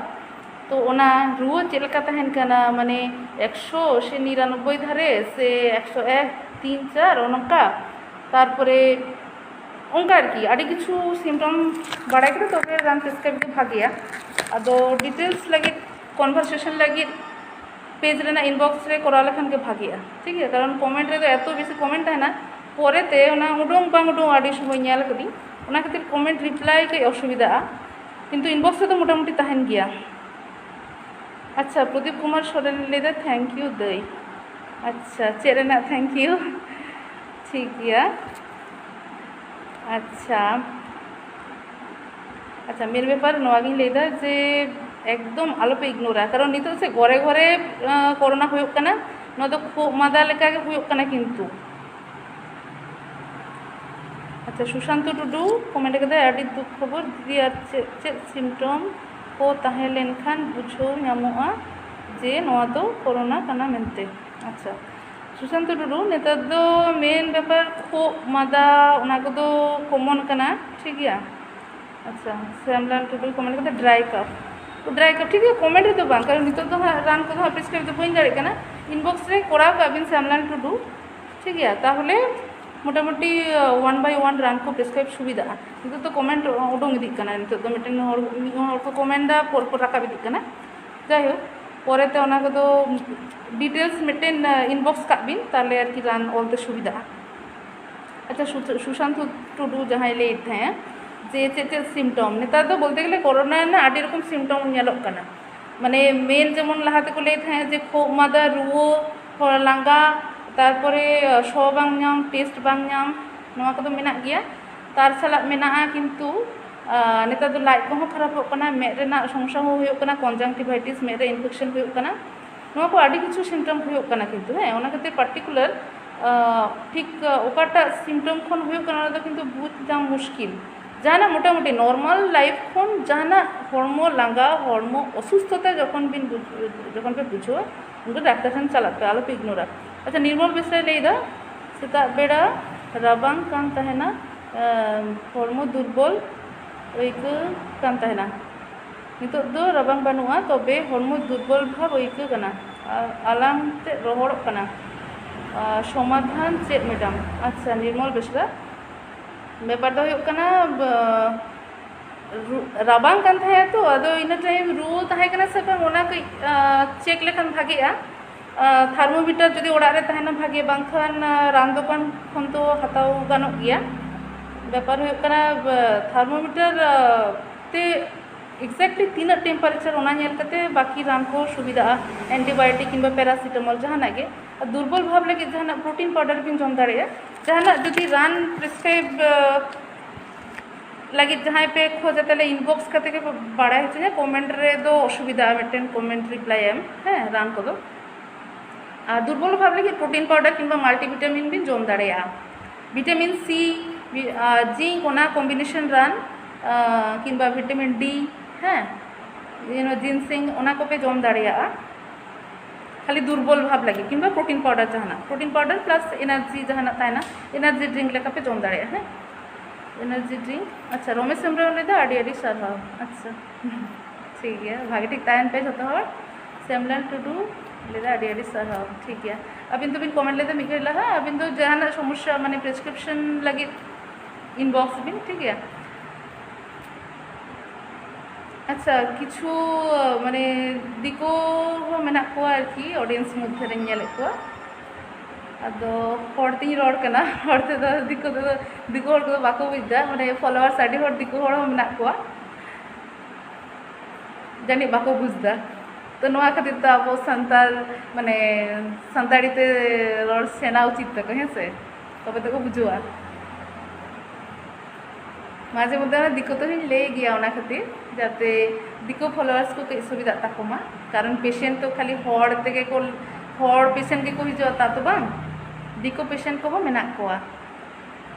ᱛᱚ ᱚᱱᱟ ᱨᱩᱣᱟᱹ ᱪᱮᱫ ᱞᱮᱠᱟ ᱛᱟᱦᱮᱱ ᱠᱟᱱᱟ, ᱢᱟᱱᱮ ᱮᱠᱥᱚ ᱥᱮ ᱱᱤᱨᱟᱱᱚᱵᱵᱳᱭ ᱫᱷᱟᱨᱮ ᱥᱮ ᱮᱠᱥᱚ ᱮᱠ, ᱛᱤᱱ, ᱪᱟᱨ, ᱚᱱᱠᱟ? ᱛᱟᱨᱯᱚᱨᱮ ᱚᱱᱠᱟ ᱟᱨᱠᱤ ᱟᱹᱰᱤ ᱠᱤᱪᱷᱩ ᱥᱤᱢᱴᱚᱢ ᱵᱟᱲᱟᱭ ᱠᱟᱛᱮ ᱛᱚᱵᱮ ᱨᱟᱱ ᱯᱨᱮᱥᱠᱨᱟᱭᱤᱵ ᱫᱚ ᱵᱷᱟᱜᱮᱭᱟ᱾ ᱟᱫᱚ ᱰᱤᱴᱮᱞᱥ ᱞᱟᱹᱜᱤᱫ, ᱠᱚᱱᱵᱷᱟᱨᱥᱮᱥᱚᱱ ᱞᱟᱹᱜᱤᱫ ᱯᱮᱡᱽ ᱨᱮᱱᱟᱜ ᱤᱱᱵᱚᱠᱥ ᱨᱮ ᱠᱚᱨᱟᱣ ᱞᱮᱠᱷᱟᱱ ᱜᱮ ᱵᱷᱟᱜᱮᱜᱼᱟ, ᱴᱷᱤᱠ ᱜᱮᱭᱟ? ᱠᱟᱨᱚᱱ ᱠᱚᱢᱮᱱᱴ ᱨᱮᱫᱚ ᱮᱛᱚ ᱵᱮᱥᱤ ᱠᱚᱢᱮᱱᱴ ᱛᱟᱦᱮᱱᱟ, ᱯᱚᱨᱮᱛᱮ ᱚᱱᱟ ᱩᱰᱩᱝ ᱵᱟᱝ ᱩᱰᱩᱝ ᱟᱹᱰᱤ ᱥᱚᱢᱚᱭ ᱧᱮᱞ ᱠᱟᱹᱫᱤᱧ, ᱚᱱᱟ ᱠᱷᱟᱹᱛᱤᱨ ᱠᱚᱢᱮᱱᱴ ᱨᱤᱯᱞᱟᱭ ᱠᱟᱹᱡ ᱚᱥᱩᱵᱤᱫᱷᱟᱜᱼᱟ᱾ ᱠᱤᱱᱛᱩ ᱤᱱᱵᱚᱠᱥ ᱨᱮᱫᱚ ᱢᱚᱴᱟᱢᱩᱴᱤ ᱛᱟᱦᱮᱱ ᱜᱮᱭᱟ᱾ ᱟᱪᱪᱷᱟ, ᱯᱨᱚᱫᱤᱯ ᱠᱩᱢᱟᱨ ᱥᱚᱨᱮᱱ ᱞᱟᱹᱭᱫᱟ, "Thank you ᱫᱟᱹᱭ᱾" ᱟᱪᱪᱷᱟ, ᱪᱮᱫ ᱨᱮᱱᱟᱜ thank you? ᱴᱷᱤᱠ ᱜᱮᱭᱟ᱾ ᱟᱪᱪᱷᱟ, ᱟᱪᱪᱷᱟ, ᱢᱮᱱ ᱵᱮᱯᱟᱨ ᱱᱚᱣᱟ ᱜᱤᱧ ᱞᱟᱹᱭᱫᱟ ᱡᱮ ᱮᱠᱫᱚᱢ ᱟᱞᱚᱯᱮ ᱤᱜᱱᱳᱨᱟ, ᱠᱟᱨᱚᱱ ᱱᱤᱛᱚᱜ ᱥᱮ ᱜᱷᱚᱨᱮ ᱜᱷᱚᱨᱮ, ᱟᱸ, ᱠᱳᱨᱳᱱᱟ ᱦᱩᱭᱩᱜ ᱠᱟᱱᱟ᱾ ᱱᱚᱣᱟ ᱫᱚ ᱠᱷᱩᱜ ᱢᱟᱸᱫᱟ ᱞᱮᱠᱟ ᱜᱮ ᱦᱩᱭᱩᱜ ᱠᱟᱱᱟ, ᱠᱤᱱᱛᱩ ᱟᱪᱪᱷᱟ, ᱥᱩᱥᱟᱱᱛᱚ ᱴᱩᱰᱩ ᱠᱚᱢᱮᱱᱴ ᱠᱟᱫᱟᱭ, "ᱟᱹᱰᱤ ᱫᱩᱠ ᱠᱷᱚᱵᱚᱨ ᱫᱤᱫᱤ, ᱟᱨ ᱪᱮᱫ ᱪᱮᱫ ᱥᱤᱢᱴᱚᱢ ᱠᱚ ᱛᱟᱦᱮᱸ ᱞᱮᱱᱠᱷᱟᱱ ᱵᱩᱡᱷᱟᱹᱣ ᱧᱟᱢᱚᱜᱼᱟ ᱡᱮ ᱱᱚᱣᱟ ᱫᱚ ᱠᱳᱨᱳᱱᱟ ᱠᱟᱱᱟ ᱢᱮᱱᱛᱮ?" ᱟᱪᱪᱷᱟ, ᱥᱩᱥᱟᱱᱛᱚ ᱴᱩᱰᱩ, ᱱᱮᱛᱟᱨ ᱫᱚ ᱢᱮᱱ ᱵᱮᱯᱟᱨ ᱠᱷᱩᱜ ᱢᱟᱫᱟ, ᱚᱱᱟ ᱠᱚᱫᱚ ᱠᱚᱢᱚᱱ ᱠᱟᱱᱟ, ᱴᱷᱤᱠ ᱜᱮᱭᱟ᱾ ᱟᱪᱪᱷᱟ, ᱥᱮᱢᱞᱟᱞ ᱴᱩᱰᱩᱭ ᱠᱚᱢᱮᱱᱴ ᱠᱟᱫᱟ, "ᱰᱨᱟᱭ ᱠᱟᱯ", ᱛᱚ ᱰᱨᱟᱭ ᱠᱟᱯ, ᱴᱷᱤᱠ ᱜᱮᱭᱟ, ᱠᱚᱢᱮᱱᱴ ᱨᱮᱫᱚ ᱵᱟᱝ, ᱠᱟᱨᱚᱱ ᱱᱤᱛᱚᱜ ᱫᱚ ᱦᱟᱸᱜ ᱨᱟᱱ ᱠᱚᱫᱚ ᱦᱟᱸᱜ ᱯᱨᱮᱥᱠᱨᱟᱭᱤᱵ ᱫᱚ ᱵᱟᱹᱧ ᱫᱟᱲᱮᱭᱟᱜ ᱠᱟᱱᱟ᱾ ᱤᱱᱵᱚᱠᱥ ᱨᱮ ᱠᱚᱨᱟᱣ ᱠᱟᱜ ᱵᱤᱱ ᱥᱮᱢᱞᱟᱞ ᱴᱩᱰᱩ, ᱴᱷᱤᱠ ᱜᱮᱭᱟ᱾ ᱛᱟᱦᱚᱞᱮ ᱢᱚᱴᱟᱢᱩᱴᱤ ᱳᱣᱟᱱ ᱵᱟᱭ ᱳᱣᱟᱱ ᱨᱟᱱ ᱠᱚ ᱯᱨᱮᱥᱠᱨᱟᱭᱤᱵ ᱥᱩᱵᱤᱫᱷᱟᱜᱼᱟ᱾ ᱱᱤᱛᱚᱜ ᱫᱚ ᱠᱚᱢᱮᱱᱴ ᱩᱰᱩᱝ ᱤᱫᱤᱜ ᱠᱟᱱᱟ, ᱱᱤᱛᱚᱜ ᱫᱚ ᱢᱤᱫᱴᱮᱱ ᱦᱚᱲ, ᱢᱤᱫ ᱦᱚᱲ ᱠᱚ ᱠᱚᱢᱮᱱᱴ ᱫᱟ, ᱯᱚᱨ ᱯᱚᱨ ᱨᱟᱠᱟᱵ ᱤᱫᱤᱜ ᱠᱟᱱᱟ᱾ ᱡᱟᱭᱦᱳᱠ, ᱯᱚᱨᱮᱛᱮ ᱚᱱᱟ ᱠᱚᱫᱚ ᱰᱤᱴᱮᱞᱥ ᱢᱤᱫᱴᱮᱱ ᱤᱱᱵᱚᱠᱥ ᱠᱟᱜ ᱵᱤᱱ, ᱛᱟᱦᱚᱞᱮ ᱟᱨᱠᱤ ᱨᱟᱱ ᱚᱞᱛᱮ ᱥᱩᱵᱤᱫᱷᱟᱜᱼᱟ᱾ ᱟᱪᱪᱷᱟ, ᱥᱩ-, ᱥᱩᱥᱟᱱᱛ ᱴᱩᱰᱩ ᱡᱟᱦᱟᱸᱭ ᱞᱟᱹᱭᱮᱫ ᱛᱟᱦᱮᱸᱫ ᱡᱮ ᱪᱮᱫ ᱪᱮᱫ ᱥᱤᱢᱴᱚᱢ, ᱱᱮᱛᱟᱨ ᱫᱚ ᱵᱚᱞᱛᱮ ᱜᱮᱞᱮ ᱠᱳᱨᱳᱱᱟ ᱨᱮᱱᱟᱜ ᱟᱹᱰᱤ ᱨᱚᱠᱚᱢ ᱥᱤᱢᱴᱚᱢ ᱧᱮᱞᱚᱜ ᱠᱟᱱᱟ᱾ ᱢᱟᱱᱮ ᱢᱮᱱ ᱡᱮᱢᱚᱱ ᱞᱟᱦᱟ ᱛᱮᱠᱚ ᱞᱟᱹᱭᱮᱫ ᱛᱟᱦᱮᱸᱫ ᱡᱮ ᱠᱷᱩᱜ ᱢᱟᱫᱟ, ᱨᱩᱣᱟᱹ, ᱦᱚᱲ ᱞᱟᱸᱜᱟ, ᱛᱟᱨᱯᱚᱨᱮ ᱥᱚ ᱵᱟᱝ ᱧᱟᱢ, ᱴᱮᱥᱴ ᱵᱟᱝ ᱧᱟᱢ, ᱱᱚᱣᱟ ᱠᱚᱫᱚ ᱢᱮᱱᱟᱜ ᱜᱮᱭᱟ᱾ ᱛᱟᱨ ᱥᱟᱞᱟᱜ ᱢᱮᱱᱟᱜᱼᱟ ᱠᱤᱱᱛᱩ ᱟᱨ ᱱᱮᱛᱟᱨ ᱫᱚ ᱞᱟᱡ ᱠᱚᱦᱚᱸ ᱠᱷᱟᱨᱟᱯᱚᱜ ᱠᱟᱱᱟ, ᱢᱮᱫ ᱨᱮᱱᱟᱜ ᱥᱚᱢᱚᱥᱥᱟ ᱦᱚᱸ ᱦᱩᱭᱩᱜ ᱠᱟᱱᱟ, ᱠᱚᱱᱡᱟᱝᱴᱤᱵᱷᱟᱭᱴᱤᱥ, ᱢᱮᱫ ᱨᱮ ᱤᱱᱯᱷᱮᱠᱥᱚᱱ ᱦᱩᱭᱩᱜ ᱠᱟᱱᱟ᱾ ᱱᱚᱣᱟ ᱠᱚ ᱟᱹᱰᱤ ᱠᱤᱪᱷᱩ ᱥᱤᱢᱴᱚᱢ ᱦᱩᱭᱩᱜ ᱠᱟᱱᱟ ᱠᱤᱱᱛᱩ, ᱦᱮᱸ, ᱚᱱᱟ ᱠᱷᱟᱹᱛᱤᱨ ᱯᱟᱨᱴᱤᱠᱩᱞᱟᱨ ᱴᱷᱤᱠ ᱚᱠᱟᱴᱟᱜ ᱥᱤᱢᱴᱚᱢ ᱠᱷᱚᱱ ᱦᱩᱭᱩᱜ ᱠᱟᱱᱟ, ᱚᱱᱟ ᱫᱚ ᱠᱤᱱᱛᱩ ᱵᱩᱡᱽ ᱧᱟᱢ ᱢᱩᱥᱠᱤᱞ᱾ ᱡᱟᱦᱟᱱᱟᱜ ᱢᱚᱴᱟᱢᱩᱴᱤ ᱱᱚᱨᱢᱟᱞ ᱞᱟᱭᱤᱯᱷ ᱠᱷᱚᱱ ᱡᱟᱦᱟᱱᱟᱜ ᱦᱚᱲᱢᱚ ᱞᱟᱸᱜᱟ, ᱦᱚᱲᱢᱚ ᱚᱥᱩᱥᱛᱷᱚᱛᱟ ᱡᱚᱠᱷᱚᱱ ᱵᱤᱱ ᱵᱩᱡ-, ᱡᱚᱠᱷᱚᱱ ᱯᱮ ᱵᱩᱡᱷᱟᱹᱣᱟ, ᱩᱱᱫᱚ ᱰᱟᱠᱛᱟᱨ ᱴᱷᱮᱱ ᱪᱟᱞᱟᱜ ᱯᱮ, ᱟᱞᱚᱯᱮ ᱤᱜᱱᱳᱨᱟ᱾ ᱟᱪᱪᱷᱟ, ᱱᱤᱨᱢᱚᱞ ᱵᱮᱥᱨᱟᱭ ᱞᱟᱹᱭᱫᱟ, ᱥᱮᱛᱟᱜ ᱵᱮᱲᱟ ᱨᱟᱵᱟᱝ ᱠᱟᱱ ᱛᱟᱦᱮᱱᱟ, ᱮᱸ, ᱦᱚᱲᱢᱚ ᱫᱩᱨᱵᱚᱞ ᱟᱹᱭᱠᱟᱹᱜ ᱠᱟᱱ ᱛᱟᱦᱮᱱᱟ᱾ ᱱᱤᱛᱚᱜ ᱫᱚ ᱨᱟᱵᱟᱝ ᱵᱟᱹᱱᱩᱜᱼᱟ, ᱛᱚᱵᱮ ᱦᱚᱲᱢᱚ ᱫᱩᱨᱵᱚᱞ ᱵᱷᱟᱵᱽ ᱟᱹᱭᱠᱟᱹᱜ ᱠᱟᱱᱟ᱾ ᱟᱨ ᱟᱞᱟᱝ ᱛᱮᱫ ᱨᱚᱦᱚᱲᱚᱜ ᱠᱟᱱᱟ᱾ ᱟᱨ ᱥᱚᱢᱟᱫᱷᱟᱱ ᱪᱮᱫ, ᱢᱮᱰᱟᱢ? ᱟᱪᱪᱷᱟ, ᱱᱤᱨᱢᱚᱞ ᱵᱮᱥᱨᱟ, ᱵᱮᱯᱟᱨ ᱫᱚ ᱦᱩᱭᱩᱜ ᱠᱟᱱᱟ, ᱵ-, ᱨᱩ-, ᱨᱟᱵᱟᱝ ᱠᱟᱱ ᱛᱟᱦᱮᱸᱜᱼᱟ ᱛᱚ, ᱟᱫᱚ ᱤᱱᱟᱹ ᱴᱟᱭᱤᱢ ᱨᱩᱣᱟᱹ ᱛᱟᱦᱮᱸ ᱠᱟᱱᱟ ᱥᱮ ᱵᱟᱝ, ᱚᱱᱟ ᱠᱟᱹᱡ, ᱟᱸ, ᱪᱮᱠ ᱞᱮᱠᱷᱟᱱ ᱵᱷᱟᱜᱮᱜᱼᱟ᱾ ᱟᱸ, ᱛᱷᱟᱨᱢᱳᱢᱤᱴᱟᱨ ᱡᱩᱫᱤ ᱚᱲᱟᱜ ᱨᱮ ᱛᱟᱦᱮᱱᱟ ᱵᱷᱟᱜᱮ, ᱵᱟᱝᱠᱷᱟᱱ, ᱟᱸ, ᱨᱟᱱ ᱫᱚᱠᱟᱱ ᱠᱷᱚᱱ ᱫᱚ ᱦᱟᱛᱟᱣ ᱜᱟᱱᱚᱜ ᱜᱮᱭᱟ᱾ ᱵᱮᱯᱟᱨ ᱦᱩᱭᱩᱜ ᱠᱟᱱᱟ, ᱵ-, ᱛᱷᱟᱨᱢᱳᱢᱤᱴᱟᱨ, ᱟᱸ, ᱛᱮ ᱮᱠᱡᱮᱠᱴᱞᱤ ᱛᱤᱱᱟᱹᱜ ᱴᱮᱢᱯᱟᱨᱮᱪᱟᱨ, ᱚᱱᱟ ᱧᱮᱞ ᱠᱟᱛᱮ ᱵᱟᱹᱠᱤ ᱨᱟᱱ ᱠᱚ ᱥᱩᱵᱤᱫᱷᱟᱜᱼᱟ, ᱮᱱᱴᱤᱵᱟᱭᱳᱴᱤᱠ ᱠᱤᱝᱵᱟ ᱯᱮᱨᱟᱥᱤᱴᱟᱢᱚᱞ ᱡᱟᱦᱟᱱᱟᱜ ᱜᱮ᱾ ᱟᱨ ᱫᱩᱨᱵᱚᱞ ᱵᱷᱟᱵᱽ ᱞᱟᱹᱜᱤᱫ ᱡᱟᱦᱟᱱᱟᱜ ᱯᱨᱳᱴᱤᱱ ᱯᱟᱣᱰᱟᱨ ᱵᱤᱱ ᱡᱚᱢ ᱫᱟᱲᱮᱭᱟᱜᱼᱟ᱾ ᱡᱟᱦᱟᱱᱟᱜ ᱡᱩᱫᱤ ᱨᱟᱱ ᱯᱨᱮᱥᱠᱨᱟᱭᱤᱵ, ᱟᱸ, ᱞᱟᱹᱜᱤᱫ ᱡᱟᱦᱟᱸᱭ ᱯᱮ ᱠᱷᱚᱡᱟ, ᱛᱟᱦᱞᱮ ᱤᱱᱵᱚᱠᱥ ᱠᱟᱛᱮ ᱜᱮ ᱵᱟᱲᱟᱭ ᱦᱚᱪᱚᱧᱟ, ᱠᱚᱢᱮᱱᱴ ᱨᱮᱫᱚ ᱚᱥᱩᱵᱤᱫᱷᱟᱜᱼᱟ ᱢᱤᱫᱴᱮᱱ ᱠᱚᱢᱮᱱᱴ ᱨᱤᱯᱞᱟᱭ ᱮᱢ, ᱦᱮᱸ, ᱨᱟᱱ ᱠᱚᱫᱚ᱾ ᱟᱨ ᱫᱩᱨᱵᱚᱞ ᱵᱷᱟᱵᱽ ᱞᱟᱹᱜᱤᱫ ᱯᱨᱳᱴᱤᱱ ᱯᱟᱣᱰᱟᱨ ᱠᱤᱝᱵᱟ ᱢᱟᱞᱴᱤᱵᱷᱤᱴᱟᱢᱤᱱ ᱵᱤᱱ ᱡᱚᱢ ᱫᱟᱲᱮᱭᱟᱜᱼᱟ᱾ ᱵᱷᱤᱴᱟᱢᱤᱱ ᱥᱤ, ᱡᱤᱝᱠ, ᱚᱱᱟ ᱠᱚᱢᱵᱤᱱᱮᱥᱚᱱ ᱨᱟᱱ ᱠᱤᱝᱵᱟ ᱵᱷᱤᱴᱟᱢᱤᱱ ᱰᱤ, ᱦᱮᱸ, ᱡᱤᱱᱥᱤᱝ, ᱚᱱᱟ ᱠᱚᱯᱮ ᱡᱚᱢ ᱫᱟᱲᱮᱭᱟᱜᱼᱟ᱾ ᱠᱷᱟᱹᱞᱤ ᱫᱩᱨᱵᱚᱞ ᱵᱷᱟᱵᱽ ᱞᱟᱹᱜᱤᱫ, ᱠᱤᱝᱵᱟ ᱯᱨᱳᱴᱤᱱ ᱯᱟᱣᱰᱟᱨ ᱡᱟᱦᱟᱱᱟᱜ, ᱯᱨᱳᱴᱤᱱ ᱯᱟᱣᱰᱟᱨ ᱯᱞᱟᱥ ᱮᱱᱟᱨᱡᱤ ᱡᱟᱦᱟᱱᱟᱜ ᱛᱟᱦᱮᱱᱟ, ᱮᱱᱟᱨᱡᱤ ᱰᱨᱤᱝᱠ ᱞᱮᱠᱟ ᱯᱮ ᱡᱚᱢ ᱫᱟᱲᱮᱭᱟᱜᱼᱟ᱾ ᱦᱮᱸ, ᱮᱱᱟᱨᱡᱤ ᱰᱨᱤᱝᱠ᱾ ᱟᱪᱪᱷᱟ, ᱨᱚᱢᱮᱥ ᱦᱮᱢᱵᱨᱚᱢ ᱞᱟᱹᱭᱫᱟ, ᱟᱹᱰᱤ ᱟᱹᱰᱤ ᱥᱟᱨᱦᱟᱣ᱾ ᱟᱪᱪᱷᱟ, ᱴᱷᱤᱠ ᱜᱮᱭᱟ, ᱵᱷᱟᱜᱮ ᱴᱷᱤᱠ ᱛᱟᱦᱮᱱ ᱯᱮ ᱡᱷᱚᱛᱚ ᱦᱚᱲ᱾ ᱥᱮᱢᱞᱟᱞ ᱴᱩᱰᱩ ᱞᱟᱹᱭᱫᱟ, ᱟᱹᱰᱤ ᱟᱹᱰᱤ ᱥᱟᱨᱦᱟᱣ᱾ ᱴᱷᱤᱠ ᱜᱮᱭᱟ, ᱟᱹᱵᱤᱱ ᱫᱚᱵᱤᱱ ᱠᱚᱢᱮᱱᱴ ᱞᱮᱫᱟ ᱢᱤᱫ ᱜᱷᱟᱹᱲᱤᱡ ᱞᱟᱦᱟ, ᱟᱹᱵᱤᱱ ᱫᱚ ᱡᱟᱦᱟᱱᱟᱜ ᱥᱚᱢᱚᱥᱥᱟ, ᱢᱟᱱᱮ ᱯᱨᱮᱥᱠᱨᱤᱯᱥᱚᱱ ᱞᱟᱹᱜᱤᱫ ᱤᱱᱵᱚᱠᱥ ᱵᱤᱱ, ᱴᱷᱤᱠ ᱜᱮᱭᱟ᱾ ᱟᱪᱪᱷᱟ, ᱠᱤᱪᱷᱩ ᱢᱟᱱᱮ ᱫᱤᱠᱩ ᱦᱚᱸ ᱢᱮᱱᱟᱜ ᱠᱚᱣᱟ ᱟᱨᱠᱤ, ᱚᱰᱤᱭᱮᱱᱥ ᱢᱚᱫᱽᱫᱷᱮ ᱨᱮᱧ ᱧᱮᱞᱮᱫ ᱠᱚᱣᱟ᱾ ᱟᱫᱚ ᱦᱚᱲ ᱛᱤᱧ ᱨᱚᱲ ᱠᱟᱱᱟ, ᱦᱚᱲ ᱛᱮᱫᱚ ᱫᱤᱠᱩ ᱛᱮᱫᱚ, ᱫᱤᱠᱩ ᱦᱚᱲ ᱠᱚᱫᱚ ᱵᱟᱠᱚ ᱵᱩᱡᱽ ᱮᱫᱟ, ᱢᱟᱱᱮ ᱯᱷᱚᱞᱳᱣᱟᱨᱥ ᱟᱹᱰᱤ ᱦᱚᱲ ᱫᱤᱠᱩ ᱦᱚᱲ ᱦᱚᱸ ᱢᱮᱱᱟᱜ ᱠᱚᱣᱟ, ᱡᱟᱹᱱᱤᱡ ᱵᱟᱠᱚ ᱵᱩᱡᱽ ᱮᱫᱟ᱾ ᱛᱚ ᱱᱚᱣᱟ ᱠᱷᱟᱹᱛᱤᱨ ᱛᱮ ᱟᱵᱚ ᱥᱟᱱᱛᱟᱲ, ᱢᱟᱱᱮ ᱥᱟᱱᱛᱟᱲᱤ ᱛᱮ ᱨᱚᱲ ᱥᱮᱬᱟ ᱩᱪᱤᱛ ᱛᱟᱠᱚ, ᱦᱮᱸ ᱥᱮ? ᱛᱚᱵᱮ ᱛᱚᱠᱚ ᱵᱩᱡᱷᱟᱹᱣᱟ᱾ ᱢᱟᱡᱷᱮ ᱢᱚᱫᱽᱫᱷᱮ ᱚᱱᱟ ᱫᱤᱠᱩ ᱛᱮᱦᱚᱸᱧ ᱞᱟᱹᱭ ᱜᱮᱭᱟ, ᱚᱱᱟ ᱠᱷᱟᱹᱛᱤᱨ ᱡᱟᱛᱮ ᱫᱤᱠᱩ ᱯᱷᱚᱞᱳᱣᱟᱨᱥ ᱠᱚ ᱠᱟᱹᱡ ᱥᱩᱵᱤᱫᱷᱟᱜ ᱛᱟᱠᱚ ᱢᱟ, ᱠᱟᱨᱚᱱ ᱯᱮᱥᱮᱱᱴ ᱛᱚ ᱠᱷᱟᱹᱞᱤ ᱦᱚᱲ ᱛᱮᱜᱮ ᱠᱚ, ᱦᱚᱲ ᱯᱮᱥᱮᱱᱴ ᱜᱮᱠᱚ ᱦᱤᱡᱩᱜᱼᱟ, ᱛᱟ ᱛᱚ ᱵᱟᱝ, ᱫᱤᱠᱩ ᱯᱮᱥᱮᱱᱴ ᱠᱚᱦᱚᱸ ᱢᱮᱱᱟᱜ ᱠᱚᱣᱟ,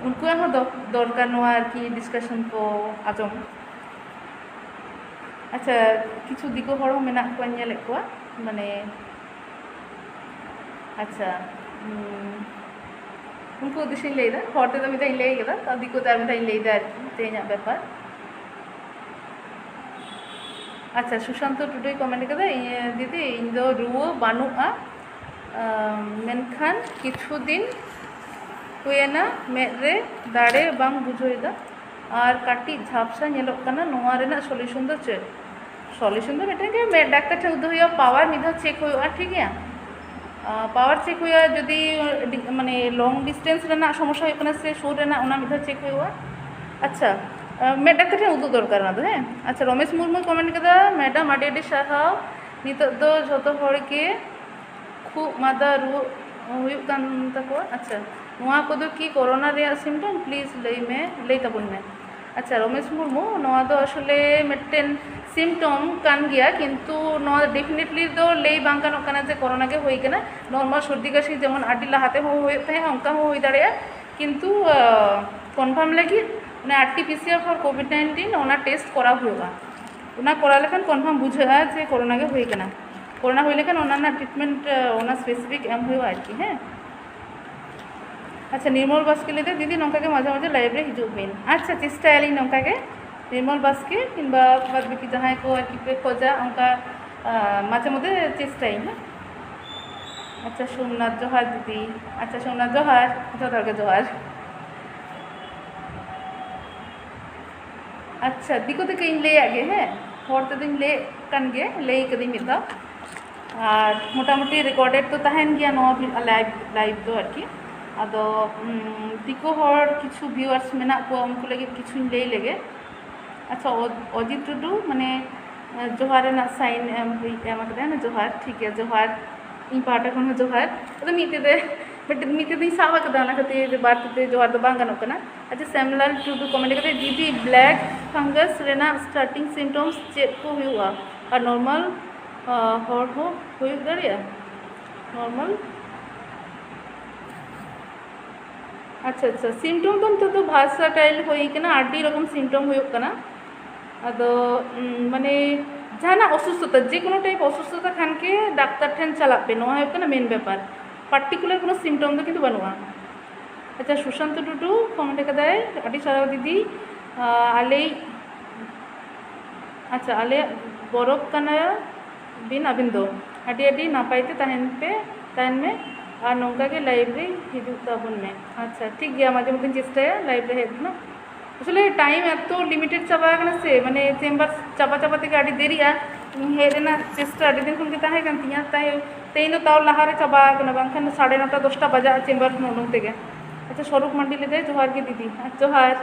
ᱩᱱᱠᱩᱣᱟᱜ ᱦᱚᱸ ᱫᱚ-, ᱫᱚᱨᱠᱟᱨ ᱱᱚᱣᱟ ᱟᱨᱠᱤ ᱰᱤᱥᱠᱟᱥᱚᱱ ᱠᱚ ᱟᱸᱡᱚᱢ᱾ ᱟᱪᱪᱷᱟ, ᱠᱤᱪᱷᱩ ᱫᱤᱠᱩ ᱦᱚᱲ ᱦᱚᱸ ᱢᱮᱱᱟᱜ ᱠᱚᱣᱟ, ᱧᱮᱞᱮᱫ ᱠᱚᱣᱟ, ᱢᱟᱱᱮ, ᱟᱪᱪᱷᱟ, ᱩᱸ, ᱩᱱᱠᱩ ᱩᱫᱽᱫᱮᱥᱥᱚᱧ ᱞᱟᱹᱭᱫᱟ, ᱦᱚᱲ ᱛᱮᱫᱚ ᱢᱤᱫ ᱫᱷᱟᱣ ᱤᱧ ᱞᱟᱹᱭ ᱠᱮᱫᱟ, ᱛᱚ ᱫᱤᱠᱩ ᱛᱮ ᱟᱨ ᱢᱤᱫ ᱫᱷᱟᱣ ᱤᱧ ᱞᱟᱹᱭᱫᱟ ᱟᱨᱠᱤ ᱛᱮᱦᱮᱧᱟᱜ ᱵᱮᱯᱟᱨ᱾ ᱟᱪᱪᱷᱟ, ᱥᱩᱥᱟᱱᱛᱚ ᱴᱩᱰᱩᱭ ᱠᱚᱢᱮᱱᱴ ᱠᱟᱫᱟ, ᱤᱧ, "ᱫᱤᱫᱤ, ᱤᱧ ᱫᱚ ᱨᱩᱣᱟᱹ ᱵᱟᱹᱱᱩᱜᱼᱟ, ᱟᱢ, ᱢᱮᱱᱠᱷᱟᱱ ᱠᱤᱪᱷᱩ ᱫᱤᱱ ᱦᱩᱭᱮᱱᱟ ᱢᱮᱫ ᱨᱮ ᱫᱟᱲᱮ ᱵᱟᱝ ᱵᱩᱡᱷᱟᱹᱣ ᱮᱫᱟ ᱟᱨ ᱠᱟᱹᱴᱤᱡ ᱡᱷᱟᱯᱥᱟ ᱧᱮᱞᱚᱜ ᱠᱟᱱᱟ, ᱱᱚᱣᱟ ᱨᱮᱱᱟᱜ ᱥᱚᱞᱩᱥᱚᱱ ᱫᱚ ᱪᱮᱫ?" ᱥᱚᱞᱩᱥᱚᱱ ᱫᱚ ᱢᱤᱫᱴᱮᱱ ᱜᱮ, ᱢᱮᱫ ᱰᱟᱠᱛᱟᱨ ᱴᱷᱮᱱ ᱩᱫᱩᱜ ᱦᱩᱭᱩᱜᱼᱟ, ᱯᱟᱣᱟᱨ ᱢᱤᱫ ᱫᱷᱟᱣ ᱪᱮᱠ ᱦᱩᱭᱩᱜᱼᱟ, ᱴᱷᱤᱠ ᱜᱮᱭᱟ? ᱟᱨ ᱯᱟᱣᱟᱨ ᱪᱮᱠ ᱦᱩᱭᱩᱜᱼᱟ, ᱡᱩᱫᱤ ᱟᱹᱰᱤ, ᱢᱟᱱᱮ ᱞᱚᱝ ᱰᱤᱥᱴᱮᱱᱥ ᱨᱮᱱᱟᱜ ᱥᱚᱢᱚᱥᱥᱟ ᱦᱩᱭᱩᱜ ᱠᱟᱱᱟ ᱥᱮ ᱥᱩᱨ ᱨᱮᱱᱟᱜ, ᱚᱱᱟ ᱢᱤᱫ ᱫᱷᱟᱣ ᱪᱮᱠ ᱦᱩᱭᱩᱜᱼᱟ᱾ ᱟᱪᱪᱷᱟ, ᱟᱨ ᱢᱮᱫ ᱰᱟᱠᱛᱟᱨ ᱴᱷᱮᱱ ᱩᱫᱩᱜ ᱫᱚᱨᱠᱟᱨ ᱚᱱᱟ ᱫᱚ, ᱦᱮᱸ? ᱟᱪᱪᱷᱟ, ᱨᱚᱢᱮᱥ ᱢᱩᱨᱢᱩᱭ ᱠᱚᱢᱮᱱᱴ ᱠᱟᱫᱟ, "ᱢᱮᱰᱟᱢ, ᱟᱹᱰᱤ ᱟᱹᱰᱤ ᱥᱟᱨᱦᱟᱣ, ᱱᱤᱛᱚᱜ ᱫᱚ ᱡᱷᱚᱛᱚ ᱦᱚᱲ ᱜᱮ ᱠᱷᱩᱜ ᱢᱟᱫᱟ ᱨᱩᱣᱟᱹ ᱦᱩᱭᱩᱜ ᱠᱟᱱ ᱛᱟᱠᱚᱣᱟ᱾ ᱟᱪᱪᱷᱟ, ᱱᱚᱣᱟ ᱠᱚᱫᱚ ᱠᱤ ᱠᱚᱨᱳᱱᱟ ᱨᱮᱭᱟᱜ ᱥᱤᱢᱴᱚᱢ? ᱯᱞᱤᱡ ᱞᱟᱹᱭ ᱢᱮ, ᱞᱟᱹᱭ ᱛᱟᱵᱚᱱ ᱢᱮ᱾" ᱟᱪᱪᱷᱟ, ᱨᱚᱢᱮᱥ ᱢᱩᱨᱢᱩ, ᱱᱚᱣᱟ ᱫᱚ ᱟᱥᱚᱞᱮ ᱢᱤᱫᱴᱮᱱ ᱥᱤᱢᱴᱚᱢ ᱠᱟᱱ ᱜᱮᱭᱟ, ᱠᱤᱱᱛᱩ ᱱᱚᱣᱟ ᱰᱮᱯᱷᱤᱱᱮᱴᱞᱤ ᱫᱚ ᱞᱟᱹᱭ ᱵᱟᱝ ᱜᱟᱱᱚᱜ ᱠᱟᱱᱟ ᱡᱮ ᱠᱚᱨᱳᱱᱟ ᱜᱮ ᱦᱩᱭ ᱠᱟᱱᱟ᱾ ᱱᱚᱨᱢᱟᱞ ᱥᱚᱨᱫᱤ ᱠᱟᱹᱥᱤ ᱡᱮᱢᱚᱱ ᱟᱹᱰᱤ ᱞᱟᱦᱟ ᱛᱮᱦᱚᱸ ᱦᱩᱭᱩᱜ ᱛᱟᱦᱮᱸᱫ, ᱚᱱᱠᱟ ᱦᱚᱸ ᱦᱩᱭ ᱫᱟᱲᱮᱭᱟᱜᱼᱟ, ᱠᱤᱱᱛᱩ, ᱟᱸ, ᱠᱚᱱᱯᱷᱟᱨᱢ ᱞᱟᱹᱜᱤᱫ ᱚᱱᱟ R T P C R for Covid nineteen ᱚᱱᱟ ᱴᱮᱥᱴ ᱠᱚᱨᱟᱣ ᱦᱩᱭᱩᱜᱼᱟ᱾ ᱚᱱᱟ ᱠᱚᱨᱟᱣ ᱞᱮᱠᱷᱟᱱ ᱠᱚᱱᱯᱷᱟᱨᱢ ᱵᱩᱡᱷᱟᱹᱜᱼᱟ ᱡᱮ ᱠᱳᱨᱳᱱᱟ ᱜᱮ ᱦᱩᱭ ᱠᱟᱱᱟ᱾ ᱠᱳᱨᱳᱱᱟ ᱦᱩᱭ ᱞᱮᱠᱷᱟᱱ ᱚᱱᱟ ᱨᱮᱱᱟᱜ ᱴᱨᱤᱴᱢᱮᱱᱴ, ᱚᱱᱟ ᱥᱯᱮᱥᱤᱯᱷᱤᱠ ᱮᱢ ᱦᱩᱭᱩᱜᱼᱟ ᱟᱨᱠᱤ, ᱦᱮᱸ᱾ ᱟᱪᱪᱷᱟ, ᱱᱤᱨᱢᱚᱞ ᱵᱟᱥᱠᱮ ᱞᱟᱹᱭᱫᱟ, "ᱫᱤᱫᱤ, ᱱᱚᱝᱠᱟ ᱜᱮ ᱢᱟᱡᱷᱮ ᱢᱟᱡᱷᱮ ᱞᱟᱭᱤᱵᱷ ᱨᱮ ᱦᱤᱡᱩᱜ ᱵᱤᱱ᱾" ᱟᱪᱪᱷᱟ, ᱪᱮᱥᱴᱟᱭᱟᱞᱤᱧ ᱱᱚᱝᱠᱟ ᱜᱮ᱾ ᱱᱤᱨᱢᱚᱞ ᱵᱟᱥᱠᱮ ᱠᱤᱝᱵᱟ ᱵᱟᱫ ᱵᱟᱹᱠᱤ ᱡᱟᱦᱟᱸᱭ ᱠᱚ ᱟᱨᱠᱤ ᱯᱮ ᱠᱷᱚᱡᱟ, ᱚᱱᱠᱟ, ᱟᱸ, ᱢᱟᱡᱷᱮ ᱢᱚᱫᱽᱫᱷᱮ ᱪᱮᱥᱴᱟᱭᱟᱹᱧ, ᱦᱮᱸ᱾ ᱟᱪᱪᱷᱟ, ᱥᱳᱢᱱᱟᱛᱷ, ᱡᱚᱦᱟᱨ ᱫᱤᱫᱤ᱾ ᱟᱪᱪᱷᱟ, ᱥᱳᱢᱱᱟᱛᱷ, ᱡᱚᱦᱟᱨ, ᱡᱚᱦᱟᱨ ᱜᱮ ᱡᱚᱦᱟᱨ᱾ ᱟᱪᱪᱷᱟ, ᱫᱤᱠᱩ ᱛᱮ ᱠᱟᱹᱡ ᱤᱧ ᱞᱟᱹᱭᱟᱜ ᱜᱮ, ᱦᱮᱸ, ᱦᱚᱲ ᱛᱮᱫᱚᱧ ᱞᱟᱹᱭᱮᱫ ᱠᱟᱱ ᱜᱮ, ᱞᱟᱹᱭ ᱠᱟᱹᱫᱟᱹᱧ ᱢᱤᱫ ᱫᱷᱟᱣ᱾ ᱟᱨ ᱢᱚᱴᱟᱢᱩᱴᱤ ᱨᱮᱠᱚᱨᱰᱮᱰ ᱫᱚ ᱛᱟᱦᱮᱱ ᱜᱮᱭᱟ ᱱᱚᱣᱟ ᱵᱷᱤ-, ᱞᱟᱭᱤᱵᱷ, ᱞᱟᱭᱤᱵᱷ ᱫᱚ ᱟᱨᱠᱤ᱾ ᱟᱫᱚ, ᱩᱢ, ᱫᱤᱠᱩ ᱦᱚᱲ ᱠᱤᱪᱷᱩ ᱵᱷᱤᱭᱩᱣᱟᱨᱥ ᱢᱮᱱᱟᱜ ᱠᱚᱣᱟ, ᱩᱱᱠᱩ ᱞᱟᱹᱜᱤᱫ ᱠᱤᱪᱷᱩᱧ ᱞᱟᱹᱭ ᱞᱮᱜᱮ᱾ ᱟᱪᱪᱷᱟ, ᱚ-, ᱚᱡᱤᱛ ᱴᱩᱰᱩ, ᱢᱟᱱᱮ, ᱡᱚᱦᱟᱨ ᱨᱮᱱᱟᱜ ᱥᱟᱭᱤᱱ ᱮᱢ ᱦᱩᱭ, ᱮᱢ ᱟᱠᱟᱫᱟᱭ, ᱚᱱᱟ ᱡᱚᱦᱟᱨ, ᱴᱷᱤᱠ ᱜᱮᱭᱟ, ᱡᱚᱦᱟᱨ᱾ ᱤᱧ ᱯᱟᱦᱴᱟ ᱠᱷᱚᱱ ᱦᱚᱸ ᱡᱚᱦᱟᱨ᱾ ᱟᱫᱚ ᱢᱤᱫ ᱛᱤ ᱛᱮ, ᱢᱤᱫᱴᱮᱱ, ᱢᱤᱫ ᱛᱤ ᱛᱮᱧ ᱥᱟᱵ ᱟᱠᱟᱫᱟ, ᱚᱱᱟ ᱠᱷᱟᱹᱛᱤᱨ ᱵᱟᱨ ᱛᱤ ᱛᱮ ᱡᱚᱦᱟᱨ ᱫᱚ ᱵᱟᱝ ᱜᱟᱱᱚᱜ ᱠᱟᱱᱟ᱾ ᱟᱪᱪᱷᱟ, ᱥᱮᱢᱞᱟᱞ ᱴᱩᱰᱩ ᱠᱚᱢᱮᱱᱴ ᱠᱟᱛᱮ, "ᱫᱤᱫᱤ, ᱵᱞᱮᱠ ᱯᱷᱟᱝᱜᱟᱥ ᱨᱮᱱᱟᱜ ᱥᱴᱟᱨᱴᱤᱝ ᱥᱤᱢᱴᱚᱢᱥ ᱪᱮᱫ ᱠᱚ ᱦᱩᱭᱩᱜᱼᱟ? ᱟᱨ ᱱᱚᱨᱢᱟᱞ, ᱟᱸ, ᱦᱚᱲ ᱦᱚᱸ ᱦᱩᱭᱩᱜ ᱫᱟᱲᱮᱭᱟᱜᱼᱟ?" ᱱᱚᱨᱢᱟᱞ? ᱟᱪᱪᱷᱟ, ᱟᱪᱪᱷᱟ, ᱥᱤᱢᱴᱚᱢ ᱫᱚ ᱱᱤᱛᱚᱜ ᱫᱚ ᱵᱷᱟᱨᱥᱟᱴᱟᱭᱤᱞ ᱦᱩᱭ ᱠᱟᱱᱟ, ᱟᱹᱰᱤ ᱨᱚᱠᱚᱢ ᱥᱤᱢᱴᱚᱢ ᱦᱩᱭᱩᱜ ᱠᱟᱱᱟ᱾ ᱟᱫᱚ, ᱩᱢ, ᱢᱟᱱᱮ, ᱡᱟᱦᱟᱱᱟᱜ ᱚᱥᱩᱥᱛᱷᱚᱛᱟ, ᱡᱮ ᱠᱳᱱᱳ ᱴᱟᱭᱤᱯ ᱚᱥᱩᱥᱛᱷᱚᱛᱟ ᱠᱷᱟᱱ ᱜᱮ ᱰᱟᱠᱛᱟᱨ ᱴᱷᱮᱱ ᱪᱟᱞᱟᱜ ᱯᱮ, ᱱᱚᱣᱟ ᱦᱩᱭᱩᱜ ᱠᱟᱱᱟ ᱢᱮᱱ ᱵᱮᱯᱟᱨ᱾ ᱯᱟᱨᱴᱤᱠᱩᱞᱟᱨ ᱠᱳᱱᱳ ᱥᱤᱢᱴᱚᱢ ᱫᱚ ᱠᱤᱱᱛᱩ ᱵᱟᱹᱱᱩᱜᱼᱟ᱾ ᱟᱪᱪᱷᱟ, ᱥᱩᱥᱟᱱᱛ ᱴᱩᱰᱩ ᱠᱚᱢᱮᱱᱴ ᱠᱟᱫᱟᱭ, "ᱟᱹᱰᱤ ᱥᱟᱨᱦᱟᱣ ᱫᱤᱫᱤ, ᱟᱸ, ᱟᱞᱮᱭᱤᱡ, ᱟᱪᱪᱷᱟ, ᱟᱞᱮᱭᱟᱜ ᱜᱚᱨᱚᱵᱽ ᱠᱟᱱᱟ ᱵᱤᱱ ᱟᱹᱵᱤᱱ ᱫᱚ, ᱟᱹᱰᱤ ᱟᱹᱰᱤ ᱱᱟᱯᱟᱭ ᱛᱮ ᱛᱟᱦᱮᱱ ᱯᱮ, ᱛᱟᱦᱮᱱ ᱢᱮ, ᱟᱨ ᱱᱚᱝᱠᱟ ᱜᱮ ᱞᱟᱭᱤᱵᱷ ᱨᱮ ᱦᱤᱡᱩᱜ ᱛᱟᱵᱚᱱ ᱢᱮ᱾" ᱟᱪᱪᱷᱟ, ᱴᱷᱤᱠ ᱜᱮᱭᱟ, ᱢᱟᱡᱷᱮ ᱢᱚᱫᱽᱫᱷᱮᱧ ᱪᱮᱥᱴᱟᱭᱟ ᱞᱟᱭᱤᱵᱷ ᱨᱮ ᱦᱮᱡ ᱨᱮᱱᱟᱜ᱾ ᱟᱥᱚᱞᱮ ᱴᱟᱭᱤᱢ ᱮᱛᱚ ᱞᱤᱢᱤᱴᱮᱰ ᱪᱟᱵᱟ ᱟᱠᱟᱱᱟ ᱥᱮ, ᱢᱟᱱᱮ ᱪᱮᱢᱵᱟᱨ ᱪᱟᱵᱟ ᱪᱟᱵᱟ ᱛᱮᱜᱮ ᱟᱹᱰᱤ ᱫᱮᱨᱤᱜᱼᱟ᱾ ᱤᱧ ᱦᱮᱡ ᱨᱮᱱᱟᱜ ᱪᱮᱥᱴᱟ ᱟᱹᱰᱤ ᱫᱤᱱ ᱠᱷᱚᱱ ᱜᱮ ᱛᱟᱦᱮᱸ ᱠᱟᱱ ᱛᱤᱧᱟᱹ, ᱛᱟᱭ ᱛᱮᱦᱮᱧ ᱫᱚ ᱛᱟᱣ ᱞᱟᱦᱟ ᱨᱮ ᱪᱟᱵᱟ ᱟᱠᱟᱱᱟ, ᱵᱟᱝᱠᱷᱟᱱ ᱥᱟᱲᱮ ᱱᱚᱴᱟ, ᱫᱚᱥᱴᱟ ᱵᱟᱡᱟᱜᱼᱟ ᱪᱮᱢᱵᱟᱨ ᱠᱷᱚᱱ ᱩᱰᱩᱝ ᱛᱮᱜᱮ᱾ ᱟᱪᱪᱷᱟ, ᱥᱚᱨᱩᱯ ᱢᱟᱱᱰᱤ ᱞᱟᱹᱭᱫᱟᱭ, "ᱡᱚᱦᱟᱨ ᱜᱮ ᱫᱤᱫᱤ᱾" ᱟᱨ ᱡᱚᱦᱟᱨ᱾